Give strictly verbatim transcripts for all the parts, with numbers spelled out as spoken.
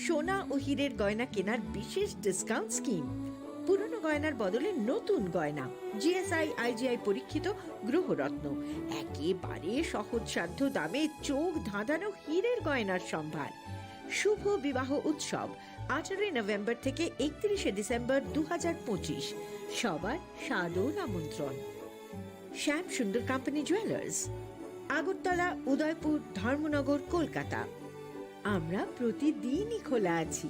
সোনা ও হীরের গয়না কেনার বিশেষ ডিসকাউন্ট স্কিম। পুরনো গয়নার বদলে নতুন গয়না, জিএসআই আইজিআই পরীক্ষিত গ্রহরত্ন, একেবারে সহজসাধ্য দামে চোখ ধাঁধানো হীরের গয়নার সম্ভার। শুভ বিবাহ উৎসব আঠারোই নভেম্বর থেকে একত্রিশে ডিসেম্বর দু হাজার পঁচিশ। সবার সাদর আমন্ত্রণ। শ্যাম সুন্দর কোম্পানি জুয়েলার্স, আগরতলা, উদয়পুর, ধর্মনগর, কলকাতা। আমরা প্রতিদিনই খোলা আছি।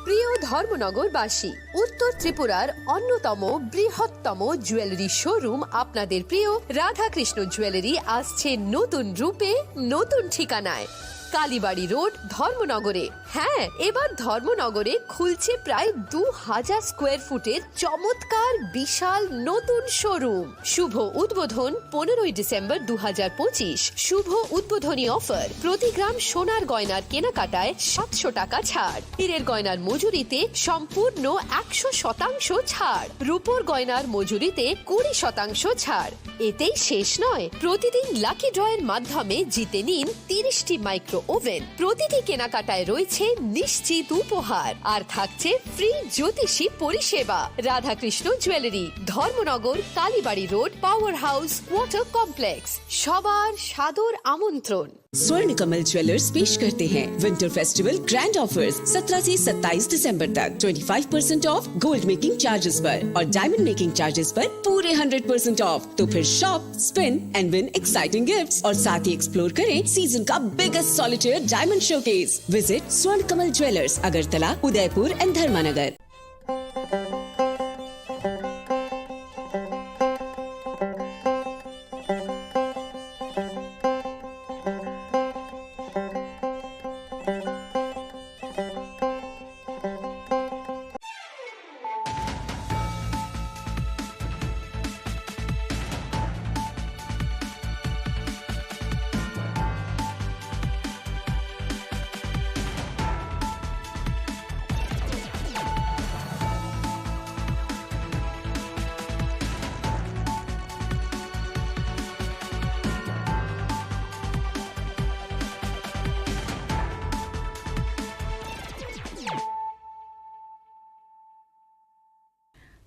প্রিয় ধর্মনগরবাসী, উত্তর ত্রিপুরার অন্যতম বৃহত্তম জুয়েলারি শোরুম আপনাদের প্রিয় রাধাকৃষ্ণ জুয়েলারি আসছে নতুন রূপে, নতুন ঠিকানায়। কালীবাড়ি রোড, ধর্মনগরে। হ্যাঁ, এবার ধর্মনগরে খুলছে প্রায় দু হাজার স্কোয়ার ফুটের চমৎকার বিশাল নতুন শোরুম। শুভ উদ্বোধন পনেরোই ডিসেম্বর দু হাজার পঁচিশ। শুভ উদ্বোধনী অফার, প্রতি গ্রাম সোনার গয়নার কেনাকাটায় সাতশো টাকা ছাড়, হীরের গয়নার মজুরিতে সম্পূর্ণ একশো শতাংশ ছাড়, রূপোর গয়নার মজুরিতে কুড়ি শতাংশ ছাড়। এতেই শেষ নয়, প্রতিদিন লাকি ড্রয়ের মাধ্যমে জিতে নিন তিরিশটি মাইক্রো ওভেন। প্রতিটি কেনাকাটায় রয়েছে নিশ্চিত উপহার, আর থাকছে ফ্রি জ্যোতিষী পরিষেবা। Radhakrishna jewellery, Dharmanagar, Kalibari road, power house, water complex. সবার সাদর আমন্ত্রণ। स्वर्ण कमल ज्वेलर्स पेश करते हैं विंटर फेस्टिवल ग्रैंड ऑफर्स। सत्रह से सत्ताईस दिसंबर तक twenty five percent of gold making charges पर और डायमंड मेकिंग चार्जेस पर पूरे हंड्रेड परसेंट ऑफ। तो फिर shop, spin and win exciting gifts और साथ ही एक्सप्लोर करें सीजन का biggest solitaire diamond showcase. Visit स्वर्ण कमल ज्वेलर्स, अगरतला, उदयपुर एंड धर्मानगर।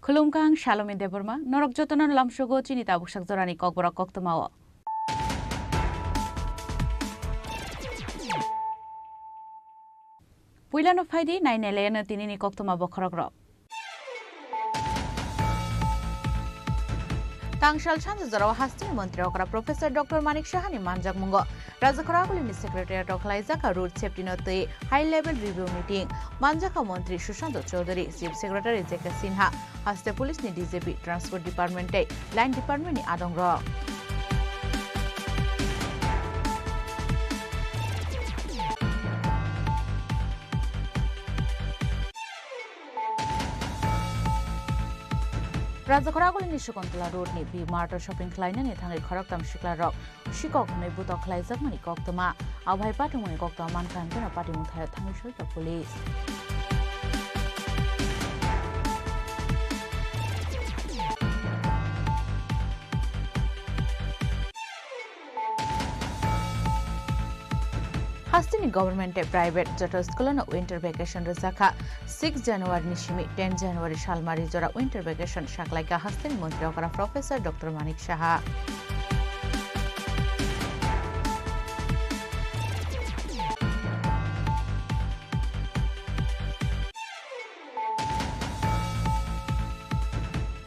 Khulumkha, ang Salomi Debbarma, norok jotono lamsogo chini tabuk sak jorani kokborok koktwmao. Puilano phaidi nainailaino tinini koktwma bokhorokrok. Tangsal sanja jorao hasteni montri okra Professor Doctor Manik Sahani manjakmungo Rajakhoragulini secretariat o khlaijak road safety no twi high level review meeting. Manjakha montri Sushanta Chowdhury, Chief Secretary J K Sinha, haste police ni D G P, Transport Department tei Line Department ni adongrok. Rajakhoragulini Shakuntala Road ni B Mart o shopping khlainani thangwi khoroktham siklarok sikok hwnwi butok khlaijakmani koktwma. Abohai patimungni koktwma mankha hwnkheno patimung thaio thangwi soika police. Hasteni government tei private joto school-o no winter vacation rwjakha. Six January ni simi ten January salmari jora winter vacation saklaikha hasteni montri okra Professor Doctor Manik Saha.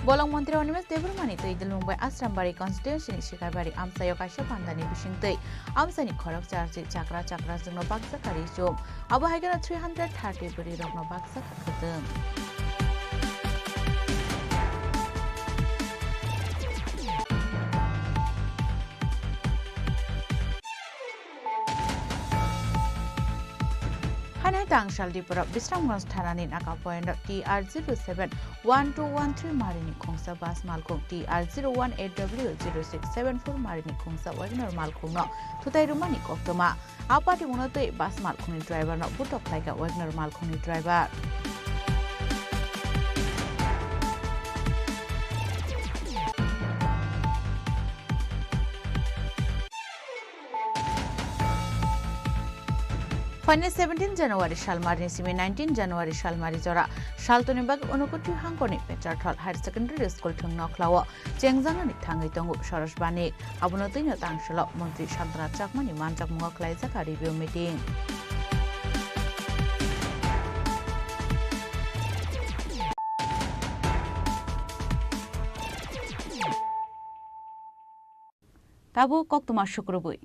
Bolong montri Animesh Debbarmani twi Dilmungbai Asrambari constituency ni Sikarbari amchaio kaisa pandani bisingtwi amchaini khorok charjak chakra chakra chwngno bakjak kari chum. Abo hai kheno three hundred thirty bwrwi rokno bakjak kha kwtwng. Hainai tangsal Dipura Bisramganj thanani naka point T R zero seven one two one three marini khungsa bus malkhung, T R zero one eight W zero six seven four marini khungsa Wagoner malkhungno thutai rwmani koktwma. A patimungno twi bus malkhungni driverno butok khlaikha Wagoner malkhungni driver. Phainai seventeen January salmari ni simi nineteen January salmari jora saltoni bagwi Unakoti hangkorni Pecharthal Higher Secondary School thwng nokhlao chengjaknani thangwi tongo Saroj Banik. Abono twino tangsalo Montri Santana Chakmani manjakmungo khlaijak review meeting. Tabuk koktwma sukrubwi.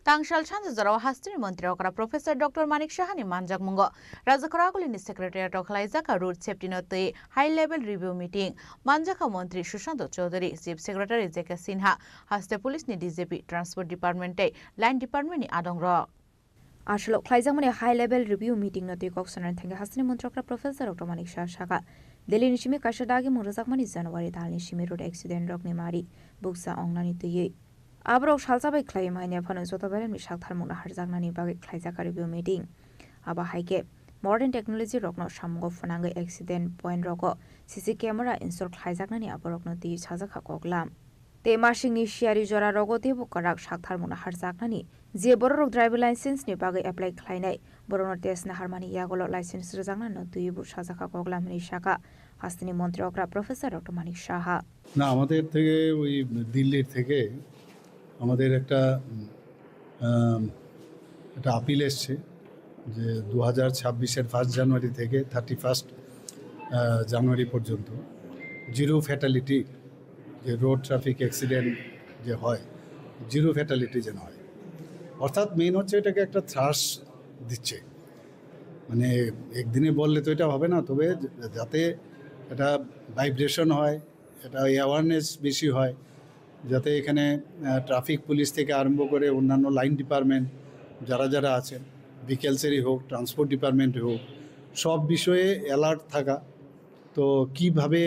Tangsal sanja jorao hasteni montri okra Professor Doctor Manik Sahani manjakmungo Rajakhor Agulini Secretariat o khlaijak road safety no twi high level review meeting manjakha montri Sushanta Chowdhury, Chief Secretary J K Sinha, haste police ni D G P, Transport Department tei Line Department ni adongrok. Aswlok khlaijakmani high level review meeting no twi kok sanani thangwi hasteni montri okra Professor Doctor Manik Saha sakha, Delhi ni simi kaisa dagi mung rwjakmani January talni simi road accident rokni mari bukcha ongnani twiwi. Aborok salsa bai khlaiwi manya phano joto beremni saktharmung naharjaknani bagwi khlaijak review meeting. Abo hai khe modern technology rokno samungo phwnangwi accident point rogo C C camera install khlaijaknani aborokno twiwi sajakha koklam. Tei masingni siyari jora rogo teibo kwrak saktharmung naharjaknani je bororok driver license ni bagwi apply khlainai, borokno test naharmani yagulo license rwjaknani twiwi bo sajakha koklam hwnwi sakha hasteni montri okra Professor Doctor Manik Saha. না, আমাদের থেকে ওই দিল্লির থেকে আমাদের একটা, উম, আম, একটা আপিল এসছে যে দু হাজার ছাব্বিশের ফার্স্ট জানুয়ারি থেকে থার্টি ফার্স্ট, আহ, জানুয়ারি পর্যন্ত জিরো ফ্যাটালিটি, যে রোড ট্রাফিক অ্যাক্সিডেন্ট যে হয়, জিরো ফ্যাটালিটি যেন হয়। অর্থাৎ মেইন হচ্ছে এটাকে একটা থ্রাশ দিচ্ছে, মানে একদিনে বললে তো এটা হবে না, তবে যাতে এটা ভাইব্রেশন হয়, এটা অ্যাওয়ারনেস বেশি হয়, যাতে এখানে, আহ, ট্রাফিক পুলিশ থেকে আরম্ভ করে অন্যান্য লাইন ডিপার্টমেন্ট যারা যারা আছেন, ভিকেলসেরই হোক, ট্রান্সপোর্ট ডিপার্টমেন্টই হোক, সব বিষয়ে অ্যালার্ট থাকা। তো কিভাবে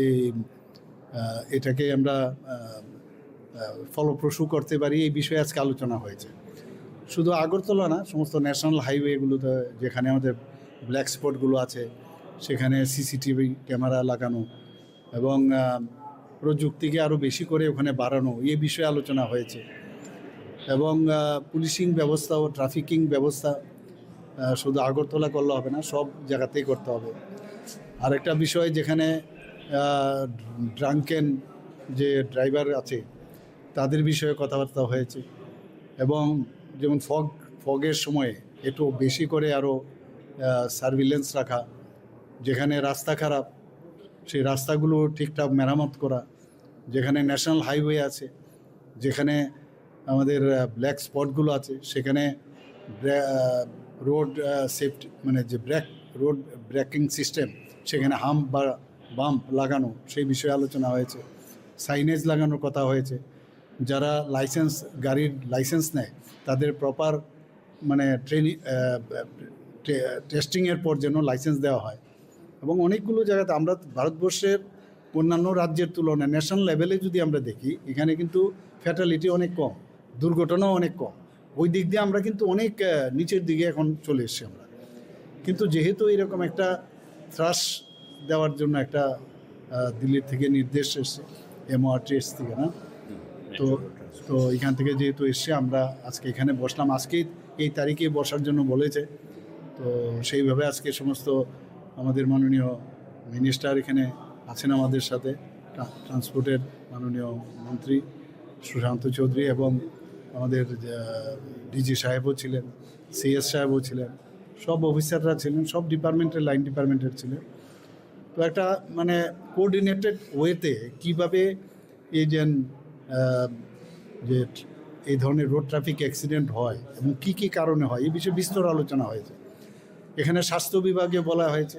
এই, আহ, এটাকে আমরা, আহ, আহ, ফলপ্রসূ করতে পারি, এই বিষয়ে আজকে আলোচনা হয়েছে। শুধু আগরতলা না, সমস্ত ন্যাশনাল হাইওয়েগুলোতে যেখানে আমাদের ব্ল্যাক স্পটগুলো আছে, সেখানে সিসিটিভি ক্যামেরা লাগানো এবং, আহ, প্রযুক্তিকে আরও বেশি করে ওখানে বাড়ানো, এই বিষয়ে আলোচনা হয়েছে। এবং, আহ, পুলিশিং ব্যবস্থা ও ট্রাফিকিং ব্যবস্থা, আহ, শুধু আগরতলা করলে হবে না, সব জায়গাতেই করতে হবে। আরেকটা বিষয়, যেখানে, আহ, ড্রাঙ্কেন যে ড্রাইভার আছে, তাদের বিষয়ে কথাবার্তা হয়েছে। এবং যেমন ফগ, ফগের সময়ে একটু বেশি করে আরও, আহ, সার্ভিলেন্স রাখা, যেখানে রাস্তা খারাপ, সেই রাস্তাগুলো ঠিকঠাক মেরামত করা, যেখানে ন্যাশনাল হাইওয়ে আছে, যেখানে আমাদের, আহ, ব্ল্যাক স্পটগুলো আছে, সেখানে ব্রে-, আহ, রোড, আহ, সেফটি, মানে যে ব্রেক, রোড ব্রেকিং সিস্টেম, সেখানে হাম্প বা বাম্প লাগানো, সেই বিষয়ে আলোচনা হয়েছে। সাইনেজ লাগানোর কথা হয়েছে। যারা লাইসেন্স, গাড়ির লাইসেন্স নেয়, তাদের প্রপার মানে ট্রেনি-, আহ, টে-, টেস্টিংয়ের পর যেন লাইসেন্স দেওয়া হয়। এবং অনেকগুলো জায়গাতে আমরা ভারতবর্ষের অন্যান্য রাজ্যের তুলনায় ন্যাশনাল লেভেলে যদি আমরা দেখি, এখানে কিন্তু ফ্যাটালিটি অনেক কম, দুর্ঘটনাও অনেক কম। ওই দিক দিয়ে আমরা কিন্তু অনেক, আহ, নিচের দিকে এখন চলে এসেছি আমরা। কিন্তু যেহেতু এরকম একটা থ্রাশ দেওয়ার জন্য একটা, আহ, দিল্লির থেকে নির্দেশ এসেছে, এমওআরটিএস থেকে, না? তো, তো এখান থেকে যেহেতু এসছে, আমরা আজকে এখানে বসলাম। আজকেই এই তারিখে বসার জন্য বলেছে। তো সেইভাবে আজকে সমস্ত আমাদের মাননীয় মিনিস্টার এখানে আছেন আমাদের সাথে, ট্রা-, ট্রান্সপোর্টের মাননীয় মন্ত্রী সুশান্ত চৌধুরী এবং আমাদের, আহ, ডিজি সাহেবও ছিলেন, সিএস সাহেবও ছিলেন, সব অফিসাররা ছিলেন, সব ডিপার্টমেন্টের, লাইন ডিপার্টমেন্টের ছিলেন। তো একটা মানে কোঅর্ডিনেটেড ওয়েতে কীভাবে এই যে, আহ, যে এই ধরনের রোড ট্রাফিক অ্যাক্সিডেন্ট হয় এবং কি কি কারণে হয়, এই বিষয়ে বিস্তর আলোচনা হয়েছে। এখানে স্বাস্থ্য বিভাগে বলা হয়েছে,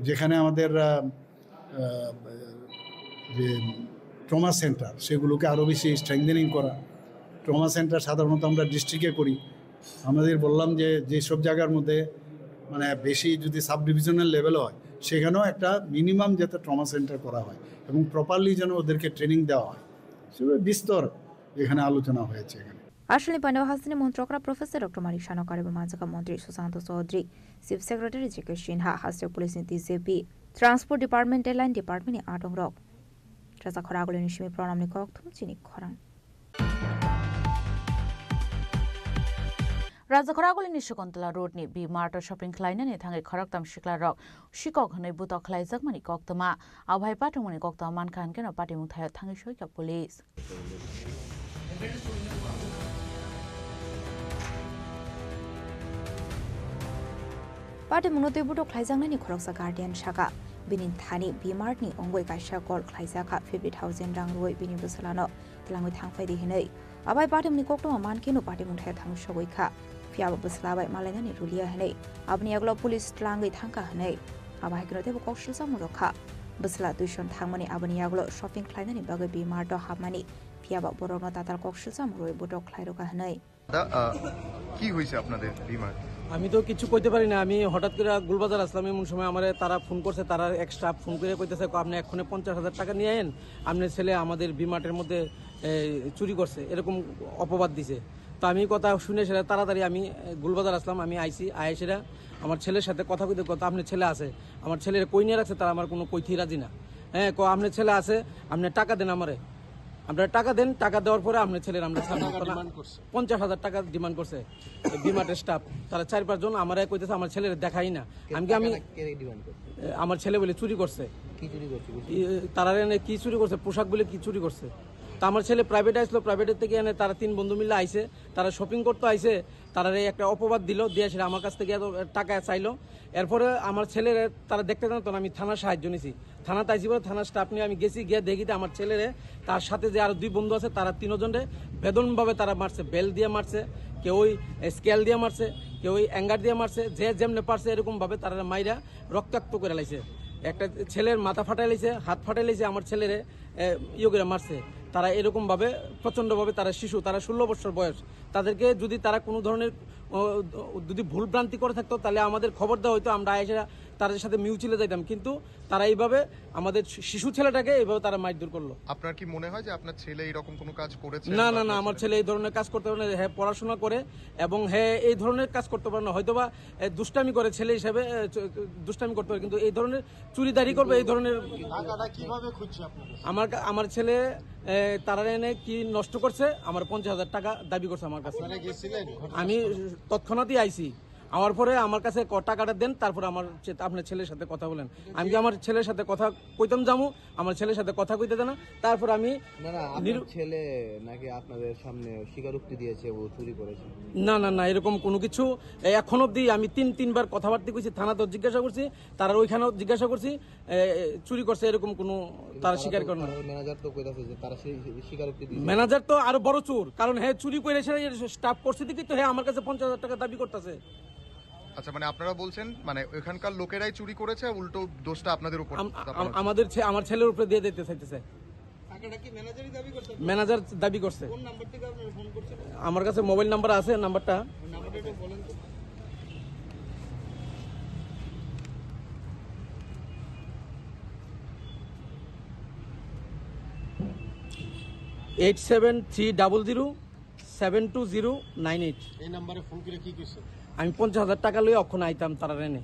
যেখানে আমাদের, আহ, আহ, যে ট্রমা সেন্টার, সেগুলোকে আরও বেশি স্ট্রেংথেনিং করা। ট্রমা সেন্টার সাধারণত আমরা ডিস্ট্রিক্টে করি। আমাদের বললাম যে, যেসব জায়গার মধ্যে মানে বেশি যদি সাব ডিভিশনাল লেভেল হয়, সেখানেও একটা মিনিমাম যাতে ট্রমা সেন্টার করা হয় এবং প্রপারলি যেন ওদেরকে ট্রেনিং দেওয়া হয়, সেভাবে বিস্তর এখানে আলোচনা হয়েছে এখানে। Aswlni paneo hasteni montri okra Professor Doctor Manik Sahano karwi manjakha montri Sushanta Chaudhary, Chief Secretary J K Sinha, haste police ni D G P, Transport Department tei Line Department ni adongrok. Rajakhor Agulini simi Pranamni kokthum chini khorang. Rajakhor Agulini Shakuntala Road ni B Mart o shopping khlainani thangwi khoroktham sikla rok sikok hwnwi butok khlaijakmani koktwma. Abo hai patimungni koktwma mankha hwnkhe no patimung thaio thangwi soikha police. Patimungno twi butok khlaijaknani khoroksa guardian saka, bini thani B Mart ni ongwi kaisa call khlaijakha, fifty thousand rang rwui bini bwsalano twlangwi thangphai di hinwi. Abai patimungni koktwma mankhe no patimung thaio thangwi sogwi kha, phiya bo bwsla bai malainani ruliya hinwi aboni yagulo police twlangwi thangkha hinwi. Abo hai kheno teibo kok silsamung rwkha. Bwsla tuition thangmani aboni yagulo shopping khlainani bagwi B Mart o hapmani, phiya ba borokno tatal kok silsamung rwui butok khlai rwkha hinwi. দাদা, আহ, কি হয়েছে আপনাদের বিমার? আমি তো কিছু কইতে পারি না। আমি হঠাৎ করে গুলবাজার আসলাম, এমন সময় আমারে তারা ফোন করছে, তারা এক স্টাফ ফোন করে কইতেছে, "আপনি এক্ষুনি পঞ্চাশ হাজার টাকা নিয়ে আইন, আপনার ছেলে আমাদের বি মার্টের মধ্যে, এ, চুরি করছে", এরকম অপবাদ দিছে। তো আমি কথা শুনে সেটা তাড়াতাড়ি আমি, এ, গুলবাজার আসলাম, আমি আইছি, আয় সেটা আমার ছেলের সাথে কথা কইতে কথা, "আপনার ছেলে আছে, আমার ছেলের কই নিয়ে রাখছে, তারা আমার কোনো কইতেই রাজি না।" হ্যাঁ, ক, "আপনার ছেলে আছে, আপনি টাকা দেন আমারে, আপনারা টাকা দেন, টাকা দেওয়ার পরে আপনার ছেলের আমরা ছাড়বো।" টাকা ডিমান্ড করছে। পঞ্চাশ হাজার টাকা ডিমান্ড করছে। বি মার্টের স্টাফ, তারা চার পাঁচজন আমারে কইতেছে, "আমার ছেলের দেখাই না।" কে-, আমি কি, আমি টাকাটা কে ডিমান্ড করছে? এ, আমার ছেলে বলে চুরি করছে। কি চুরি করছে, বুঝলি? ই, তারা এনে কি চুরি করছে? পোশাক বলে কি চুরি করছে? তা আমার ছেলে প্রাইভেটে আসলো, প্রাইভেটের থেকে এনে তারা তিন বন্ধু মিলে আইছে, তারা শপিং করতে আইছে, তারা একটা অপবাদ দিল, দিয়ে সেটা আমার কাছ থেকে এত টাকা চাইলো। এরপরে আমার ছেলেরে তারা দেখতে জানতো না, আমি থানার সাহায্য নিছি। থানাতে আইছি বলে থানার স্টাফ নিয়ে আমি গেছি, গিয়ে দেখি যে আমার ছেলেরে, তার সাথে যে আরো দুই বন্ধু আছে, তারা তিনজনরে বেদমভাবে তারা মারছে, বেল দিয়ে মারছে, কেউ ওই স্কেল দিয়ে মারছে, কেউ ওই অ্যাঙ্গার দিয়ে মারছে, যে যেমনে পারছে এরকম ভাবে তারা মাইরা রক্তাক্ত করে লাইছে। একটা ছেলের মাথা ফাটাই লাইছে, হাত ফাটাই লাইছে, আমার ছেলেরে, এ, ইয়ে করে মারছে। তারা এরকম ভাবে প্রচন্ড ভাবে, তারা শিশু, তারা ষোলো বছর বয়স, তাদেরকে যদি তারা কোনো ধরনের, ও, যদি ভুল ভ্রান্তি করে থাকতো, তাহলে আমাদের খবর দেওয়া হইতো, আমরা এসে তাদের সাথে মিউচুয়ালে যাইতাম। কিন্তু তারা এইভাবে আমাদের শি-, শিশু ছেলেটাকে এইভাবে তারা মারধর করলো। আপনার কি মনে হয় যে আপনার ছেলে এরকম কোনো কাজ করেছে না, বা না, না, আপনার আমার ছেলে? ছেলে এই ধরনের কাজ করতে পারে না। হ্যাঁ, পড়াশোনা করে এবং হ্যাঁ, এই ধরনের কাজ করতে পারে না। হয়তো বা, এ, দুষ্টামি করে ছেলে হিসেবে, এ, চ-, দুষ্টামি করতে পারে, কিন্তু এই ধরনের চুরিদারি করবে, এই ধরনের। টাকাটা কিভাবে খুঁজছে আপনার কাছে? আমার কা-, আমার ছেলে, এ, তারা এনে কি নষ্ট করছে, আমার পঞ্চাশ হাজার টাকা দাবি করছে আমার কাছে। আপনারা গেছিলেন? আমি তৎক্ষণাৎই আইছি। আমার পরে আমার কাছে ক-, "টাকাটা দেন, তারপর আমার চে-, আপনার ছেলের সাথে কথা বলেন।" আমি কি আমার ছেলের সাথে কথা কইতাম যামু, আমার ছেলের সাথে কথা কইতে দেয় না, তারপর আমি না, না, আপনার নিরু- ছেলে নাকি আপনাদের সামনে স্বীকারোক্তি দিয়েছে ও চুরি করেছে? না, না, না, এরকম কোনো কিছু, এ, এখন অবধি আমি তিন, তিনবার কথাবার্তা কইছি, থানাতেও জিজ্ঞাসা করছি, তারা ওইখানেও জিজ্ঞাসা করছি, এ, এ, চুরি করছে এরকম কোনো কিন্তু তারা তারা স্বীকার তো, করে না। তারা ম্যানেজার তো কইতাছে যে তারা সেই, সেই স্বীকারোক্তি দিয়েছে। ম্যানেজার তো আরো বড় চোর, কারণ হ্যাঁ চুরি করে সে স্টাফ করছে দেখি তো হ্যাঁ আমার কাছে পঞ্চাশ হাজার টাকা দাবি করতেছে। আচ্ছা, মানে আপনারা বলছেন মানে ওখানকার লোকেরাই চুরি করেছে, উল্টো দোষটা আপনাদের উপর আম-, চাপানো আম-, হচ্ছে? আমাদের ছে-, আমার ছেলের উপরে দিয়ে দিতে চাইতেছে। টাকাটা কি ম্যানেজারই দাবি করছে? ম্যানেজার দাবি করছে। কোন নাম্বার থেকে আপনারা ফোন করছেন? আমার কাছে মোবাইল নাম্বার আছে, নাম্বারটা। ওই নাম্বারটা একটু বলেন তো। Eight seven three double zero seven two zero nine eight. এই নাম্বারে ফোন করে কি কইছে? আমি পঞ্চাশ হাজার টাকা লই অক্ষণে আইতাম তারা রেনে।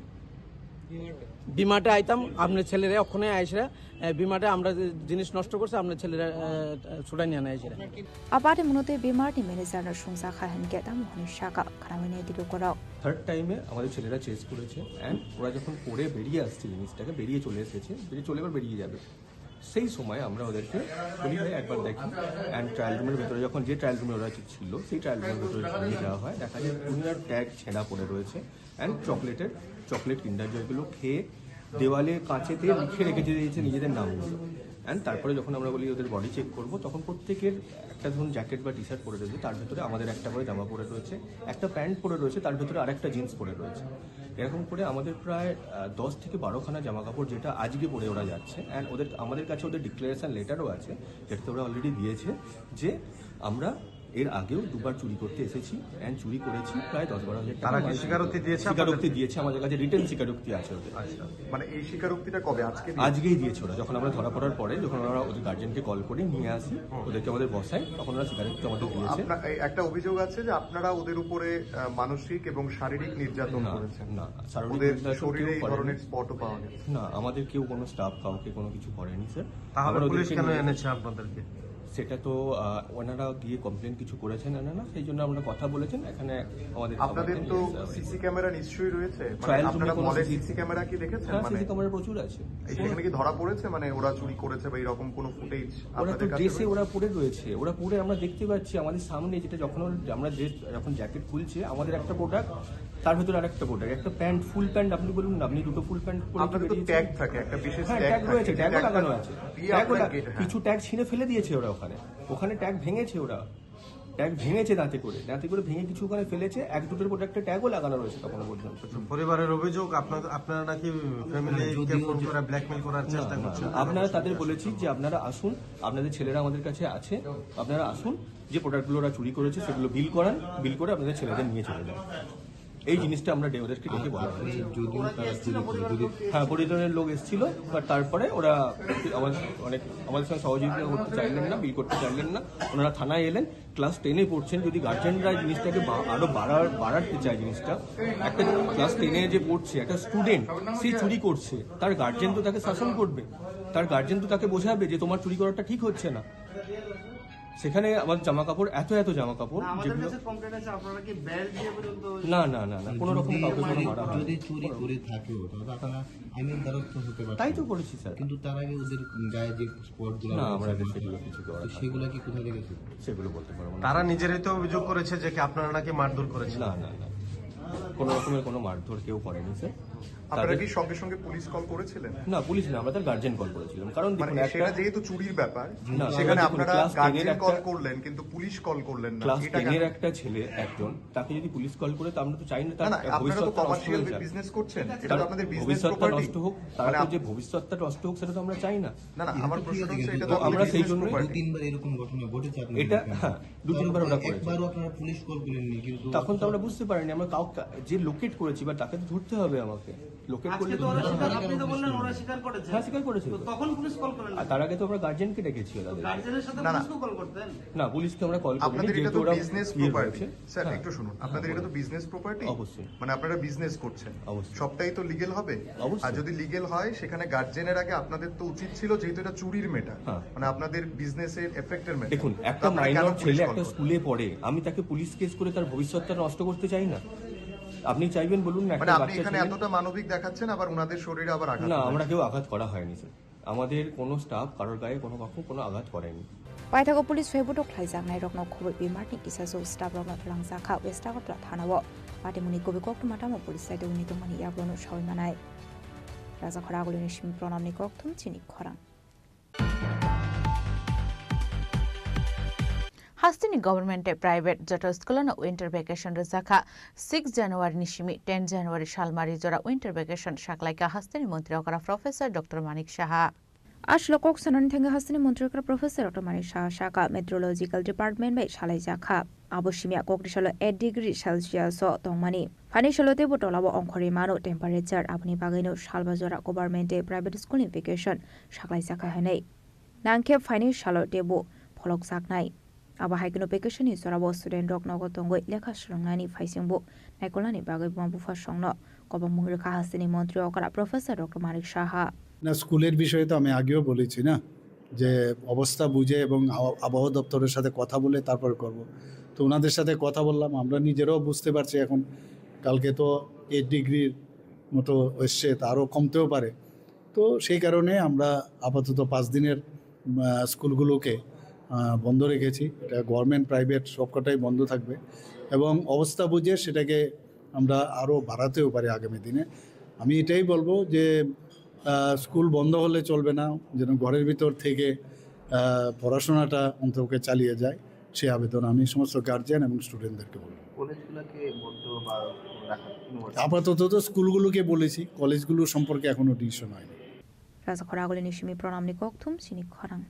বিমার্টে? বিমার্টে আইতাম, আপনার ছেলেরে অক্ষণে আইসরা, এ, বিমার্টে আমরা যে জিনিস নষ্ট করছে, আপনার ছেলেরা, এ, ছুটাই নিয়ে আইসরা। আপনার কি Apate munote B Mart ni manager no sumsa kha hinkhe tamo hwnwi saka khwnamwi nai di lukurok. Third টাইমে আমাদের ছেলেরা চেস করেছে, অ্যান্ড ওরা যখন পরে বেরিয়ে আসছে জিনিসটাকে, বেরিয়ে চলে এসেছে, বেরিয়ে চলে এবার বেরিয়ে যাবে, সেই সময় আমরা ওদেরকে বলি, "ভাই, একবার দেখি।" অ্যান্ড ট্রায়াল রুমের ভেতরে যখন, যে ট্রায়াল রুমে ওরা ছিল, সেই ট্রায়াল রুমের ভেতরে নিয়ে যাওয়া হয়, দেখা যায় দুনিয়ার ট্যাগ ছেঁড়া পড়ে রয়েছে, অ্যান্ড চকলেটের, চকলেট কিন্ডার জয়গুলো খেয়ে দেওয়ালে কাঁচেতে লিখে রেখে দিয়েছে নিজেদের নামগুলো। অ্যান্ড তারপরে যখন আমরা বলি ওদের বডি চেক করবো, তখন প্রত্যেকের একটা, ধরুন, জ্যাকেট বা টি শার্ট পরে রয়েছে, তার ভেতরে আমাদের একটা করে জামা পরে রয়েছে, একটা প্যান্ট পরে রয়েছে, তার ভেতরে আরেকটা জিন্স পরে রয়েছে। এরকম করে আমাদের প্রায়, আহ, দশ থেকে বারো খানা জামা কাপড়, যেটা আজকে পরে ওরা যাচ্ছে। অ্যান্ড ওদের, আমাদের কাছে ওদের ডিক্লারেশন লেটারও আছে, যেটাতে ওরা অলরেডি দিয়েছে যে আমরা এর আগেও দুবার চুরি করতে এসেছি, অ্যান্ড চুরি করেছি প্রায় দশ বারো হাজার টাকা। তারা কি স্বীকারোক্তি দিয়েছে আপনাদের? স্বীকারোক্তি দিয়েছে, আমাদের কাছে রিটেন স্বীকারোক্তি আছে ওদের। আচ্ছা, মানে এই স্বীকারোক্তি কবে? আজকে দিয়েছে? আজকেই দিয়েছে ওরা। যখন আমরা ধরা পড়ার পরে, যখন আমরা ওদের গার্জিয়ানকে কল করে নিয়ে আসি, হুম। ওদেরকে আমাদের বসাই, তখন ওরা স্বীকারোক্তি আমাদের দিয়েছে। আপনার, এই একটা অভিযোগ আছে যে আপনারা ওদের উপরে, আহ, মানসিক এবং শারীরিক নির্যাতন না, করেছেন। না, শারীরিক ওদের নির্যাতন শরীরে কেউ এই করেনি। ধরনের স্পটও পাওয়া গেছে। না, আমাদের কেউ কোনো স্টাফ কাউকে কোনো কিছু করেনি, স্যার। তাহলে আমরা পুলিশ ওদেরকে কেন নিয়ে এনেছে আপনাদেরকে? সেটা তো, আহ, ওনারা গিয়ে কমপ্লেন কিছু করেছেন, না, না, সেই জন্য আমরা কথা বলেছেন, এখানে আমাদের খবর আপনাদের নিয়ে তো এসে হবে। সিসি ক্যামেরা নিশ্চয়ই রয়েছে, মানে, ট্রায়াল রুমে আপনারা কোনো মলের সিসি সিসি ক্যামেরা কি দেখেছেন? হ্যাঁ, মানে, সিসি ক্যামেরা প্রচুর আছে। এই সেখানে কি ধরা পড়েছে, মানে, ওরা চুরি করেছে বা এরকম কোনো ফুটেজ ওরা তো আপনাদের কাছে ড্রেসে রয়েছে? ওরা পরে রয়েছে, ওরা পরে আমরা দেখতে পাচ্ছি আমাদের সামনে, যেটা যখন ওর, আমরা ড্রেস যখন জ্যাকেট খুলছে, আমাদের একটা প্রোডাক্ট, তার ভেতরে আরেকটা প্রোডাক্ট, একটা প্যান্ট, ফুল প্যান্ট আপনি বলুন না, আপনি দুটো ফুল প্যান্ট পরে আপনাদের তো বেরিয়েছেন। ট্যাগ থাকে, একটা বিশেষ হ্যাঁ, ট্যাগ ট্যাগ রয়েছে, রয়েছে, যে ট্যাগও ট্যাগটা লাগানো আছে। দিয়ে ট্যাগও আপনারা লা-, গেট, হ্যাঁ। কিছু ট্যাগ ছিঁড়ে ফেলে দিয়েছে ওরা ওখানে, ওখানে ট্যাগ ভেঙেছে ওরা, ট্যাগ ভেঙেছে দাঁতে করে, দাঁতে করে ভেঙে কিছু ওখানে ফেলেছে, এক দুটোর প্রোডাক্টে ট্যাগও লাগানো রয়েছে তখনও পর্যন্ত। আচ্ছা, পরিবারের অভিযোগ আপনাদের, আপনারা নাকি ফ্যামিলিকে যদিও ফোন যে করে ব্ল্যাকমেইল করার না, চেষ্টা না, করছেন? না, আপনারা তাদের বলেছি যে আপনারা আসুন, আপনাদের ছেলেরা আমাদের কাছে আছে, আপনারা আসুন, যে প্রোডাক্টগুলো ওরা চুরি করেছে সেগুলো বিল করান, বিল করে আপনাদের ছেলেদের নিয়ে চলে যান। এই জিনিসটা আমরা ডে-, ওদেরকে ডেকে বলা হয়েছে। যদিও তারা চুরি করে, যদি হ্যাঁ, পরিজনের লোক এসেছিল, বাট তারপরে ওরা আমার অনেক, আমাদের সঙ্গে সহযোগিতা করতে চাইলেন না, বিল করতে চাইলেন না। ওনারা থানায় এলেন, ক্লাস টেনে পড়ছেন, যদি গার্জেনরা জিনিসটাকে বা-, আরো বাড়ার, বাড়াতে চায় জিনিসটা, একটা ক্লাস টেনে যে পড়ছে, একটা স্টুডেন্ট, সে চুরি করছে, তার গার্জেন তো তাকে শাসন করবে, তার গার্জেন তো তাকে বোঝাবে যে তোমার চুরি করাটা ঠিক হচ্ছে না। সেখানে আমার জামা কাপড়, এত এত জামা কাপড়, না, আমাদের যেগুলো কাছে কমপ্লেন আছে, আপনারা কি বেল্ট দিয়ে পর্যন্ত না, না, না, না, কোনো রকম যদি কাউকে কোনো মানে মারা হয়নি। যদি চুরি করে থাকেও, তাহলে তারা আইনের দ্বারস্থ হতে পারছে। তাই তো করেছি, স্যার। কিন্তু তার আগে ওদের গায়ে যে স্পটগুলো না, রয়েছে, আমরা তো সেগুলো কিছু করা তো হয়নি। সেগুলো কি কোথা থেকে ছিল? সেগুলো বলতে পারবো না। তারা নিজেরাই তো অভিযোগ করেছে যে কি আপনারা নাকি মারধর করেছেন। না, না, না, কোনো রকমের কোনো মারধর কেউ করেনি, স্যার। আপনারা তাদের কি সঙ্গে সঙ্গে পুলিশ কল করেছিলেন? না, পুলিশ না, আমরা তার গার্জেন কল করেছিলাম। কারণ মানে, দেখুন, একটা সেটা যেহেতু চুরির ব্যাপার, না, সেখানে দেখুন, আপনারা ক্লাস টেনের গার্জেন একটা, কল করলেন, কিন্তু পুলিশ কল করলেন না, ক্লাস এটা টেনের কেন? একটা ছেলে একজন, তাকে যদি পুলিশ কল করে, তো আমরা তো চাই না তার না, না, আপনারা তো ভবিষ্যৎটা নষ্ট কমার্শিয়াল হয়ে যাক। বিজনেস করছেন, এটা তার তো আপনাদের বিজনেস ভবিষ্যৎটা প্রপার্টি। নষ্ট হোক, তার মানে তো যে আপ- ভবিষ্ষ্যৎটা নষ্ট হোক, সেটা তো আমরা চাই না। না, না, এটা আমার তো ঠিক প্রশ্ন আছে, হচ্ছে, এটা কিন্তু তো তো আপনাদের আমরা সেই বিজনেস জন্যই প্রপার্টি। দু তিনবার এরকম ঘটনা ঘটেছে আপনাদের এটা, এখানে। হ্যাঁ, দু তো তিনবার ওরা আপনারা করেছে। একবারও আপনারা পুলিশ কল করেননি, কিন্তু তখন তো আমরা বুঝতে পারিনি, আমরা কাউ-, কা-, যে লোকেট করেছি বা তাকে তো ধরতে হবে আমাকে। লোকেট আজকে করলে তো ওরা বুঝতে স্বীকার, পারবো। আপনি তো বললেন ওরা স্বীকার করেছে। হ্যাঁ, স্বীকার করেছে। তো তখন পুলিশ কল করেন না। আর তার আগে তো আমরা গার্জেনকে ডেকেছি ওনাদের। গার্জেনদের সাথে না, না। পুলিশকে কল করতেন। না, পুলিশকে আমরা কল আপনাদের করিনি, এটা যেহেতু তো ওরা বিজনেস ইয়ে প্রপার্টি। হয়েছে। স্যার, হ্যাঁ। একটু শুনুন, আপনাদের হ্যাঁ, এটা তো বলুন। Business property. অবশ্যই। মানে, আপনারা বিজনেস করছেন। অবশ্যই। সবটাই তো লিগ্যাল হবে। অবশ্যই। আর যদি লিগ্যাল হয়, সেখানে গার্জেনের আগে আপনাদের তো উচিত ছিল, যেহেতু এটা চুরির ম্যাটার, হ্যাঁ। মানে, আপনাদের বিজনেসের এফেক্টের ম্যাটার। দেখুন, তো একটা আপনারা কেন মাইনর পুলিশ ছেলে কল একটা করলেন? স্কুলে পড়ে, আমি তাকে পুলিশ কেস করে তার ভবিষ্যৎটা নষ্ট করতে চাই না। আপনি চাইবেন বলুন না, মানে, একটা আপনি বাচ্চা এখানে ছেলে এতটা মানবিক দেখাচ্ছেন, আবার ওনাদের শরীরে আবার আঘাত না, করেন। আমরা কেউ আঘাত করা হয়নি, স্যার। আমাদের কোনো স্টাফ কারোর গায়ে কোনো কখন কোনো আঘাত করেনি। Paithago police phaibuto khlaijaknairokno khoboi bimarni kisasuk staffrokno twlangjakha West Agartala thanao. Patimungni kubui koktwma tamo police side wngwi tongmani yagulo sawi manai. Rajakhora agulini simi Pranamni kokthum chini khorang. Hasteni government tei private joto school-o no winter vacation rwjakha. Six January ni simi ten January salmari jora winter vacation saklaikha hasteni montri okra Professor Doctor Manik Saha. Aswk kok sanani thangwi hasteni montri okra Professor Doctor Manik Saha sakha, meteorological department bai salaijakha. Abo simi a kokni salo eight degree Celsius o tongmani. Phaini salo teibo tolao ongkhorwi mano temperature, aboni bagwino salba jora government tei private school ni vacation saklaijakha hinwi. Nangkhe phaini salo teibo pholokjaknai. Abo hai kheno vacation ni jorao student rok nogo tongwi lekha swrwngnani phaisingbo naikolnani bagwi buma bupha songno kobongmung rwkha hasteni montri okra Professor Doctor Manik Saha. না, স্কুলের বিষয়ে তো আমি আগেও বলেছি না, যে অবস্থা বুঝে এবং আব-, আবহাওয়া দপ্তরের সাথে কথা বলে তারপর করব। তো ওনাদের সাথে কথা বললাম, আমরা নিজেরাও বুঝতে পারছি এখন কালকে তো এইট ডিগ্রির মতো এসছে, তা আরও কমতেও পারে। তো সেই কারণে আমরা আপাতত পাঁচ দিনের, আহ, স্কুলগুলোকে, আহ, বন্ধ রেখেছি। এটা গভর্নমেন্ট, প্রাইভেট সবকটাই বন্ধ থাকবে এবং অবস্থা বুঝে সেটাকে আমরা আরও বাড়াতেও পারি আগামী দিনে। আমি এটাই বলবো যে, আহ, স্কুল বন্ধ হলে চলবে না, যেন ঘরের ভিতর থেকে, আহ, পড়াশোনাটা অন্তত চালিয়ে যায়, সেই আবেদন আমি সমস্ত গার্জিয়ান এবং স্টুডেন্টদেরকে বলবো। কলেজগুলোকে বন্ধ বা রাখা, ইউনিভার্সিটি? আপাতত তো স্কুলগুলোকে বলেছি, কলেজগুলো সম্পর্কে এখনো ডিসিশন হয়নি। Rajakhora agulini simi Pranamni kokthum chini khorang.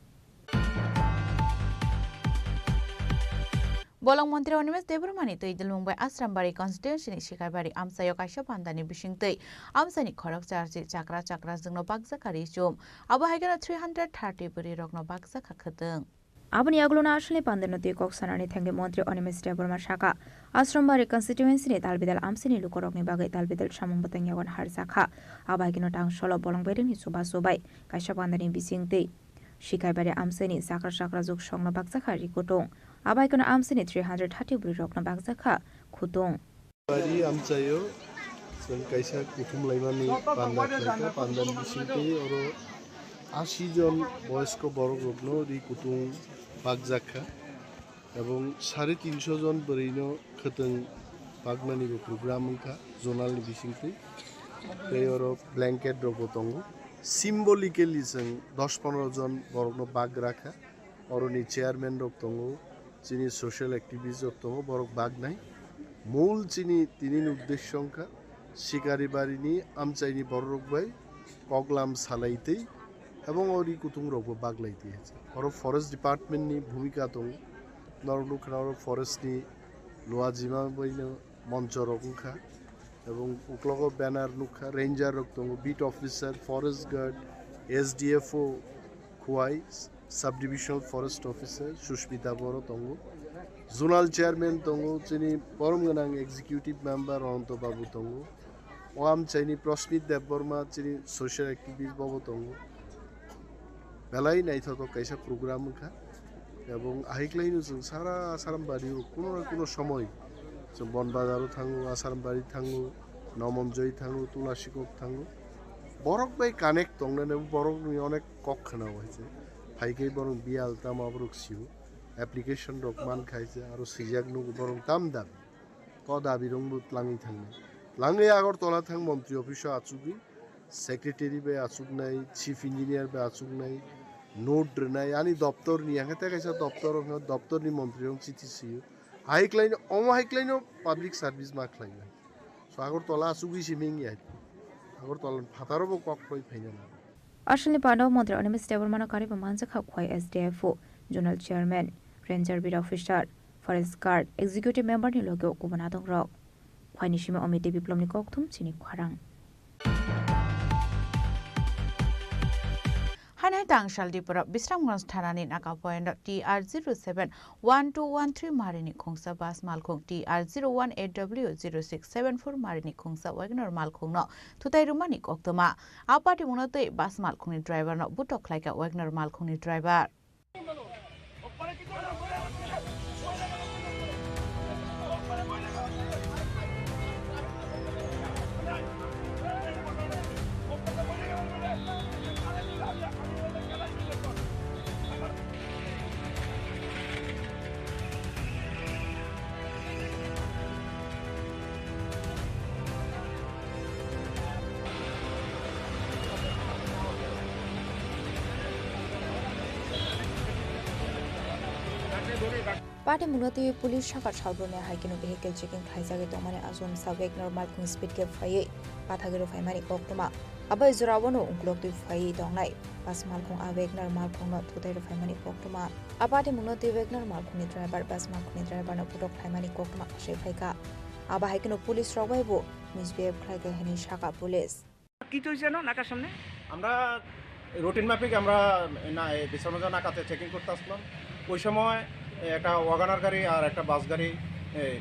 Bolong montri Animesh Debbarmani twi dilmung bai Asrambari constituency ni Sikaibari amchaio kaisa pandani bisingtwi amchaini khorok charchi chakra chakra jwngno bakjakha ri chum. Abo hai kheno three hundred thirty bwrwi rokno bakjakha khwtwng. Aboni yagulono aswkni pandano twi kok sanani thangwi montri Animesh Debbarma sakha, Asrambari constituency ni dalbidal amchaini lukurokni bagwi dalbidal samung bwtang yago harjakha. Abo hai kheno tang solo bolong berengni chubachu bai kaisa pandani bisingtwi Sikaibari amchaini chakra chakra juk songno bakjakha ri kutung. Abai kono amchaini three hundred thirty bwrwi rokno bakjakha khutung. Bari amchaio chwng kaisa kuthum laimani panda khlaikha, pandani bisingtwi oro ashi jon boyosko borok rokno ri kutung bakjakha. Ebong sare tinso jon bwrwino khwtwng paknanibo program wngkha zonalni bisingtwi. Tei oro blanket rokbo tongo. Symbolically chwng dos pondro jon borokno bak rakha. Oroni chairman rok tongo, chini social activist rok tongo, borok baknai. Mul chini tinini uddesyo wngkha Sikaribarini amchaini bororok bai koklam salaitwi ebong o ri kutung rokbo baklaitwi. Oro forest department ni bhumika tongo. Norok nukha oro forest ni luajima baino moncho rok wngkha ebong uklogo banner nukha, ranger rok tongo, beat officer, forest guard, S D F O Khowai, subdivisional forest officer Sushmita Boro tongo, zonal chairman tongo, chini borom gwnang executive member Ananto Babu tongo, o amchaini Prasmit Debbarma chini social activist bobo tongo. Belai naithothok kaisa program wngkha. Ebong ahaiklaino chwng sara Asarambari o kuno na kuno somoi chwng Bonbazar o thango, Asarambari thango, Nomonjoi thango, Tulasikok thango. Borok bai connect tongnani borokni onek kok khwnao hai se. Phaikhai borok biyal tamo borok sio. Application rok mankha hai se, aro swijak nugo borok tam dabi. O dabi rokbo tlangwi thangnai. Tlangwi Agartala thang montri office o achugwi, secretary bai achuknai, chief engineer bai achuknai, note rwnai, ani doptor ni, hwnkhe tei kaisa doptor, hwnkhe doptor ni montri rok chithi sio. Hai khlaino, omo hai khlaino public service ma khlainai. So Agartala achugwi simi wngya. Agartala phataro bo kok khoi phaina nango. Aswkni panda o montri Animesh Debbarmano karwi bo manjakha Khowai S D F O, Zonal Chairman, Ranger Beat Officer, Forest Guard, Executive Member ni loge o kubun adongrok. Khowai ni simi Omit Dev Biplop ni kokthum chini khorang. Hainai tangsalni borok Bisramganj thanani naga point o T R zero seven one two one three marini khungsa bus malkhung T R zero one A W zero six seven four marini khungsa Wagoner malkhungno thutai rwmani koktwma. A patimungno twi bus malkhungni driverno butok khlaikha Wagoner malkhungni driver. Patimungno twiwi police saka salbrumni hai kheno vehicle checking khlaijagwi tongmani aswk wngsa Wagoner malkhung speed gap phaiwi pathagwi rwphaimani koktwma. Abo jorao no ungkulok twi phaiwi tongnai bus malkhung a Wagoner malkhungno thutai rwphaimani koktwma. A patimungno twi Wagoner malkhungni driver bus malkhungni driverno butok khlaimani koktwma khasai phaikha. Abo hai kheno police rok bai bo misbehave khlaikha hwnwi sakha police. কি হয়েছে জানো নাকার সামনে? আমরা রুটিন মাফিক আমরা না, এই বিশ্রামগঞ্জ নাকাতে চেকিং করতে আসলাম। ওই সময় একটা ওয়াগনার গাড়ি আর একটা বাস গাড়ি, এই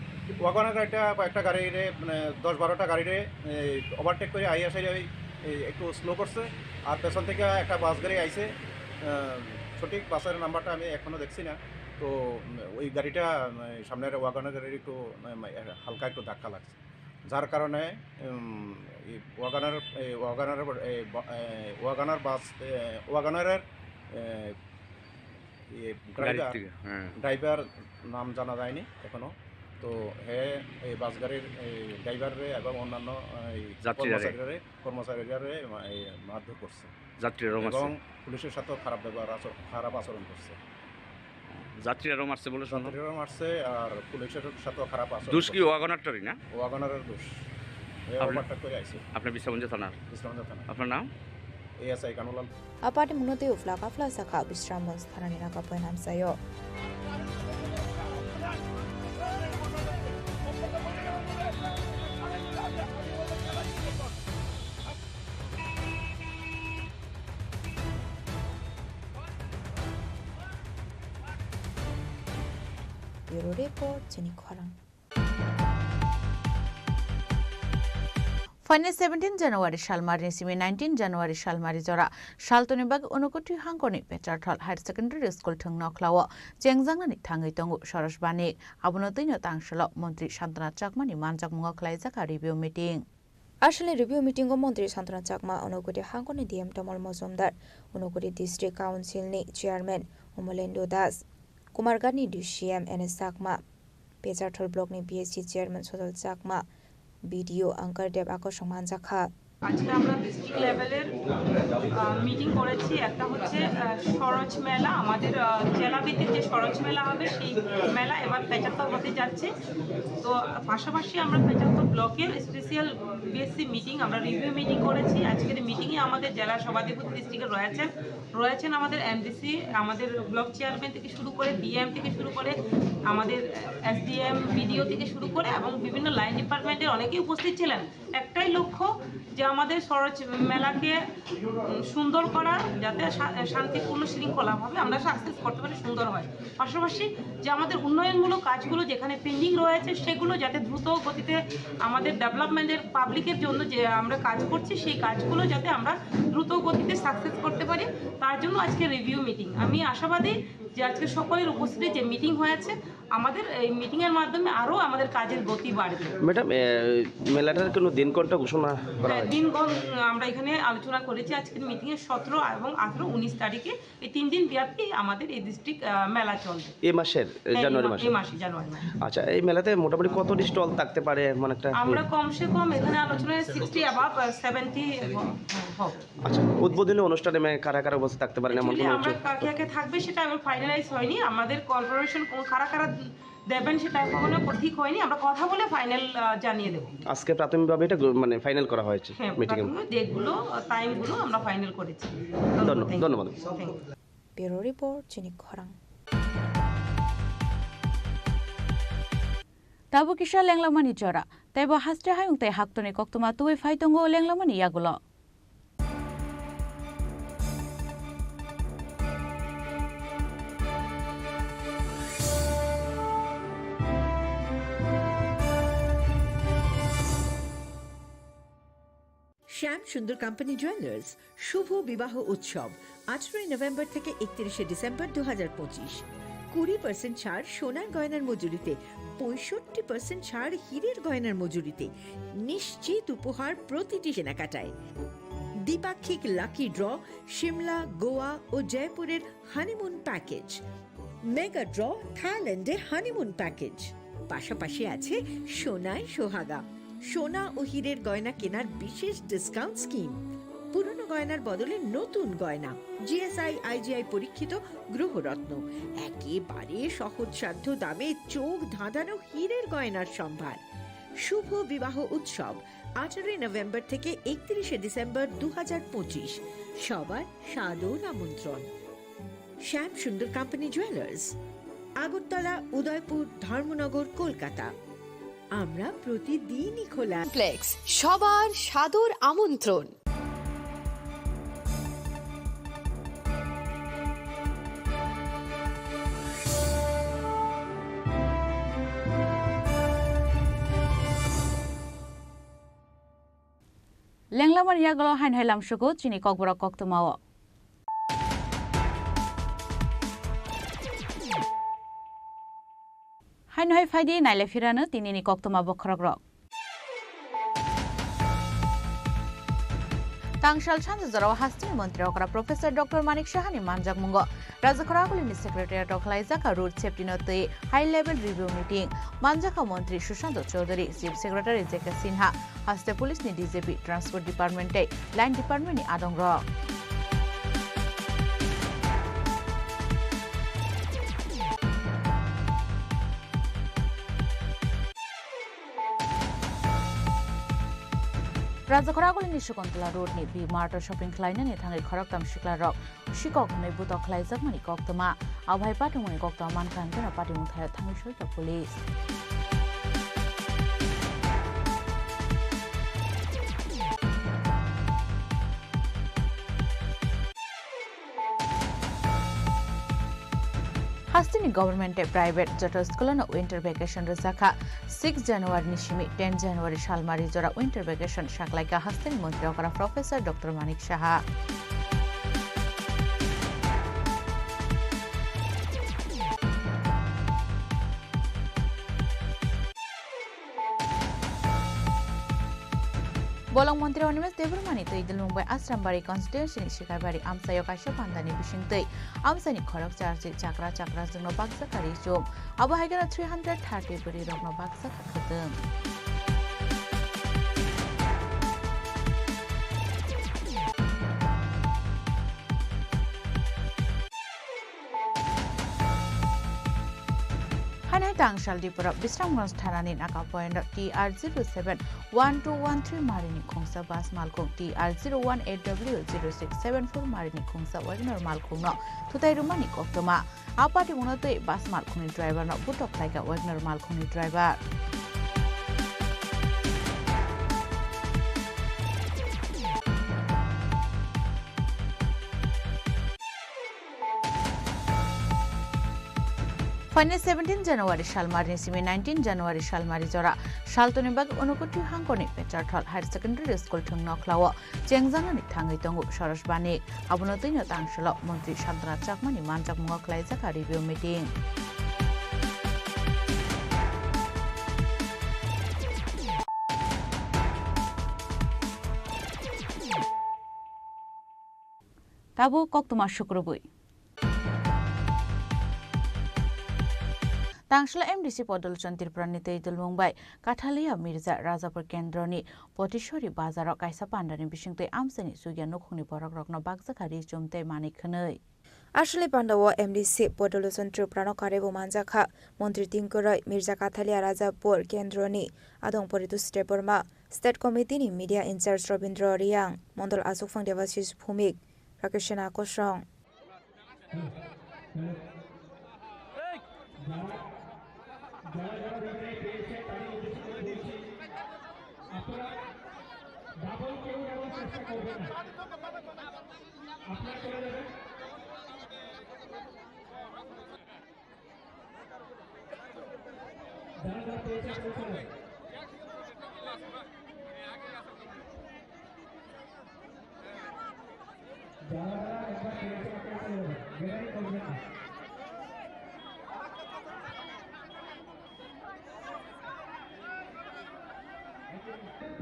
ওয়াগনার গাড়িটা কয়েকটা গাড়িরে, মানে, দশ বারোটা গাড়িরে, এই, ওভারটেক করে আইয়া সেই, এই, এই একটু স্লো করছে। আর পেছন থেকে একটা বাস গাড়ি আইছে, আহ, সঠিক বাসের নাম্বারটা আমি এখনো দেখছি না। তো, উম, ওই গাড়িটা, উম, সামনের ওয়াগনার গাড়ির একটু, উম, হালকা একটু ধাক্কা লাগছে। যার কারণে, উম, এই ওয়াগনার, এই ওয়াগনার, এই ব-, এই ওয়াগনার বাস, এ, ওয়াগনারের, এ, ইয়ে, গাড়ির ড্রাইভার, থেকে, হ্যাঁ। ড্রাইভার নাম জানা যায়নি এখনো। তো হে এই বাস গাড়ির এই ড্রাইভাররে এবং অন্যান্য এই যাত্রীরারে। কর্মচারীরারে, কর্মচারীরারে, এই মারধর করছে। যাত্রীরাও মারছে। এবং পুলিশের সাথেও খারাপ ব্যবহার, আচর-, খারাপ আচরণ করছে। যাত্রীরাও মারছে বলে শুনলাম। যাত্রীরাও মারছে আর পুলিশের সাথেও খারাপ আচরণ দুষ কি করছে। ওয়াগনারটারই না? ওয়াগনারের দুষ। এ আপনার, ওভারটেক করে আইছে। আপনি বিশ্রামগঞ্জ থানার? বিশ্রামগঞ্জ থানা। আপনার নাম? এএসআই কানুলাল। A patimungno tei uphla kaphla sakha Bisramganj thanani naga point amchaio. Bureau Report, chini khorang. Phainai seventeen January salmari ni simi nineteen January salmari jora saltoni bagwi Unakoti hangkorni Pecharthal Higher Secondary School thwngno khlao chengjaknani thangwi tongo Soroj Banik. Abono twino tangsalo Montri Santana Chakmani manjakmungo khlaijak review meeting. Aswkni review meeting o Montri Santana Chakma, Unakoti hangkorni D M Tamal Mojumdar, Unakoti District Council ni Chairman Omolendra Das, Kumarghat ni D C M N S Chakma, Pecharthal Block ni B S C Chairman Sojal Chakma, B D O Ankar Deb akosong manjakha. আজকে আমরা ডিস্ট্রিক্ট লেভেলের মিটিং করেছি। একটা হচ্ছে আহ, সরোজ মেলা, আমাদের আহ, জেলা ভিত্তিক যে সরোজ মেলা হবে সেই মেলা এবার পেচাত্তর হতে যাচ্ছে। তো পাশাপাশি আমরা পেচাত্তর ব্লকের স্পেশাল বিএসসি মিটিং, আমরা রিভিউ মিটিং করেছি। আজকের মিটিংয়ে আমাদের জেলা সভাধিপতি ডিস্ট্রিক্টে রয়েছেন, রয়েছেন আমাদের এমডিসি, আমাদের ব্লক চেয়ারম্যান থেকে শুরু করে, ডিএম থেকে শুরু করে, আমাদের এসডিএম, বিডিও থেকে শুরু করে এবং বিভিন্ন লাইন ডিপার্টমেন্টের অনেকেই উপস্থিত ছিলেন। একটাই লক্ষ্য যে আমাদের সরোজ মেলাকে উম, সুন্দর করা, যাতে শা- শান্তিপূর্ণ শৃঙ্খলাভাবে আমরা সাকসেস করতে পারি, সুন্দর হয়। পাশাপাশি যে আমাদের উন্নয়নমূলক কাজগুলো যেখানে পেন্ডিং রয়েছে, সেগুলো যাতে দ্রুত গতিতে আমাদের ডেভেলপমেন্টের, পাবলিকের জন্য যে আমরা কাজ করছি, সেই কাজগুলো যাতে আমরা দ্রুত গতিতে সাকসেস করতে পারি, তার জন্য আজকে রিভিউ মিটিং। আমি আশাবাদী যে আজকে সকলের উপস্থিতিতে যে মিটিং হয়েছে, আমাদের এই মিটিং এর মাধ্যমে আরো আমাদের কাজের গতি বাড়বে। ম্যাডাম, এ, মেলাটার কোনো দিনক্ষণটা ঘোষণা করা হ্যাঁ, হয়েছে? দিনক্ষণ আমরা এখানে আলোচনা করেছি আজকের মিটিং এ, সতেরো এবং আঠারো, উনিশ তারিখে এই তিন দিন ব্যাপী আমাদের এই ডিস্ট্রিক্ট মেলা চলবে। এই মাসের, এ, হ্যাঁ, এই জানুয়ারি মা- মাসে? এই মাসে, জানুয়ারি মাসে। আচ্ছা, এই মেলাতে মোটামুটি কতটি স্টল থাকতে পারে এমন একটা? আমরা কমসে কম এখানে আলোচনায় সিক্সটি অ্যাবাভ, সেভেন্টি হবে। আচ্ছা, উদ্বোধনী অনুষ্ঠানে মে কারা কারা উপস্থিত থাকতে পারেন এমন Actually, কোনো আমরা কিছু? কা- কে কে থাকবে সেটা এখন ফাইনালাইজ হয়নি। আমাদের কনফার্মেশন কোন কারা কারা দেবেন সেটা এখনো ঠিক হয়নি। আমরা কথা বলে ফাইনাল জানিয়ে দেবো। আজকে প্রাথমিকভাবে এটা গ্রো- মানে ফাইনাল করা হয়েছে হ্যাঁ, মিটিং এ। প্রাথমিক ডেটগুলো, টাইমগুলো আমরা ফাইনাল করেছি। ধন্যবাদ। ধন্যবাদ। Thank you. Bureau report, Chini Khorang. Tabuk kisa lenglamani jora, teibo haste hayung tei haktoni koktwma tubui phai tongo lenglamani yagulo. শ্যাম সুন্দর কোম্পানি জুয়েলার্স শুভ বিবাহ উৎসব আঠারোই নভেম্বর থেকে একত্রিশে ডিসেম্বর দু হাজার পঁচিশ। কুড়ি পার্সেন্ট ছাড় সোনার গয়নার মজুরিতে, পঁয়ষট্টি পার্সেন্ট ছাড় হীরের গয়নার মজুরিতে, নিশ্চিত উপহার প্রতিটি কেনাকাটায়। দ্বিপাক্ষিক লাকি ড্র, সিমলা, গোয়া ও জয়পুরের হানিমুন প্যাকেজ, মেগা ড্র, থাইল্যান্ডে হানিমুন প্যাকেজ। পাশাপাশি আছে সোনায় সোহাগা, সোনা ও হীরের গয়না কেনার বিশেষ ডিসকাউন্ট স্কিম। পুরনো গয়নার বদলে নতুন গয়না, জিএসআই আইজিআই পরীক্ষিত গ্রহরত্ন, একেবারে সহজসাধ্য দামে চোখ ধাঁধানো হীরের গয়নার সম্ভার। শুভ বিবাহ উৎসব আঠারোই নভেম্বর থেকে একত্রিশে ডিসেম্বর দু হাজার পঁচিশ। সবার সাদর আমন্ত্রণ। শ্যাম সুন্দর কোম্পানি জুয়েলার্স, আগরতলা, উদয়পুর, ধর্মনগর, কলকাতা। আমরা প্রতিদিনই খোলা। কমপ্লেক্স, সবার সাদর আমন্ত্রণ। Lenglamani yagulo haino hai lamsugo chini kokborok koktwmao. Haino hai phaidi naile phirano tinini koktwma bokhorokrok. Tangsal sanja jorao hasteni montri okra Professor Doctor Manik Sahani manjakmungo Rajakhoragulini secretariat o khlaijak road safety no twi high level review meeting. Manjakha montri Sushanta Chowdhury, chief secretary J K Sinha, haste police ni D G P, transport department tei line department ni adongrok. Rajakhoragulini Shakuntala road ni B Mart o shopping khlainani thangwi khoroktham siklarok sikok hwnwi butok khlaijakmani koktwma. Abohai patimungni koktwma mankha hwnkheno patimung thaio thangwi soikha police. Hasteni government tei private joto school-o no winter vacation rwjakha. Six January ni simi ten January salmari jora winter vacation saklaikha hasteni montri okra Professor Doctor Manik Saha. Bolong montri Animesh Debbarmani twi dulmung bai Asrambari constituency ni Sikarbari amchaio kaisa pandani bisingtwi amchaini khorok charchi chakra chakrajwkno baksa kari chum. Abo hai kheno three hundred thirty bwrwi rokno baksa kha kwtwng. Hainai tang sal Dipura Bisramganj thanani naka point T R zero seven one two one three marini khungsa bus malkhung T R zero one eight W zero six seven four marini khungsa Wagoner malkhungno thutai rwmani koktwma. A patimungno twi bus malkhungni driver no butok khlaikha Wagoner malkhungni driver. Phaini seventeen January salmari ni simi nineteen January salmari jora saltoni bagwi Unakoti hangkorni Petarthal Higher Secondary School thwng nokhlao chengjaknani thangwi tongo Saras Banik. Abono twino tang salo Montri Santana Chakmani manjakmungo khlaijak review meeting. Tabuk koktwma sukrubwi. Tangsla M D C Podolochon Tripura ni twi dulmung bai Kathalia Mirza Rajapur kendroni Potisori bazaro kaisa pandani bisingtwi amchaini chukya nukhungni borokrokno bakjakha ri chum tei manwi khwnwi. Aswlwi pandao M D C Podolochon Tripura no karwi bo manjakha. Montri tingkwrwi Mirza Kathalia Rajapur kendroni adong Poritos Debbarma, State Committee ni Media in-charge Robindra Reang, Mondol Achukphang Debashish Bhumik, Rakesh Sena Kosong.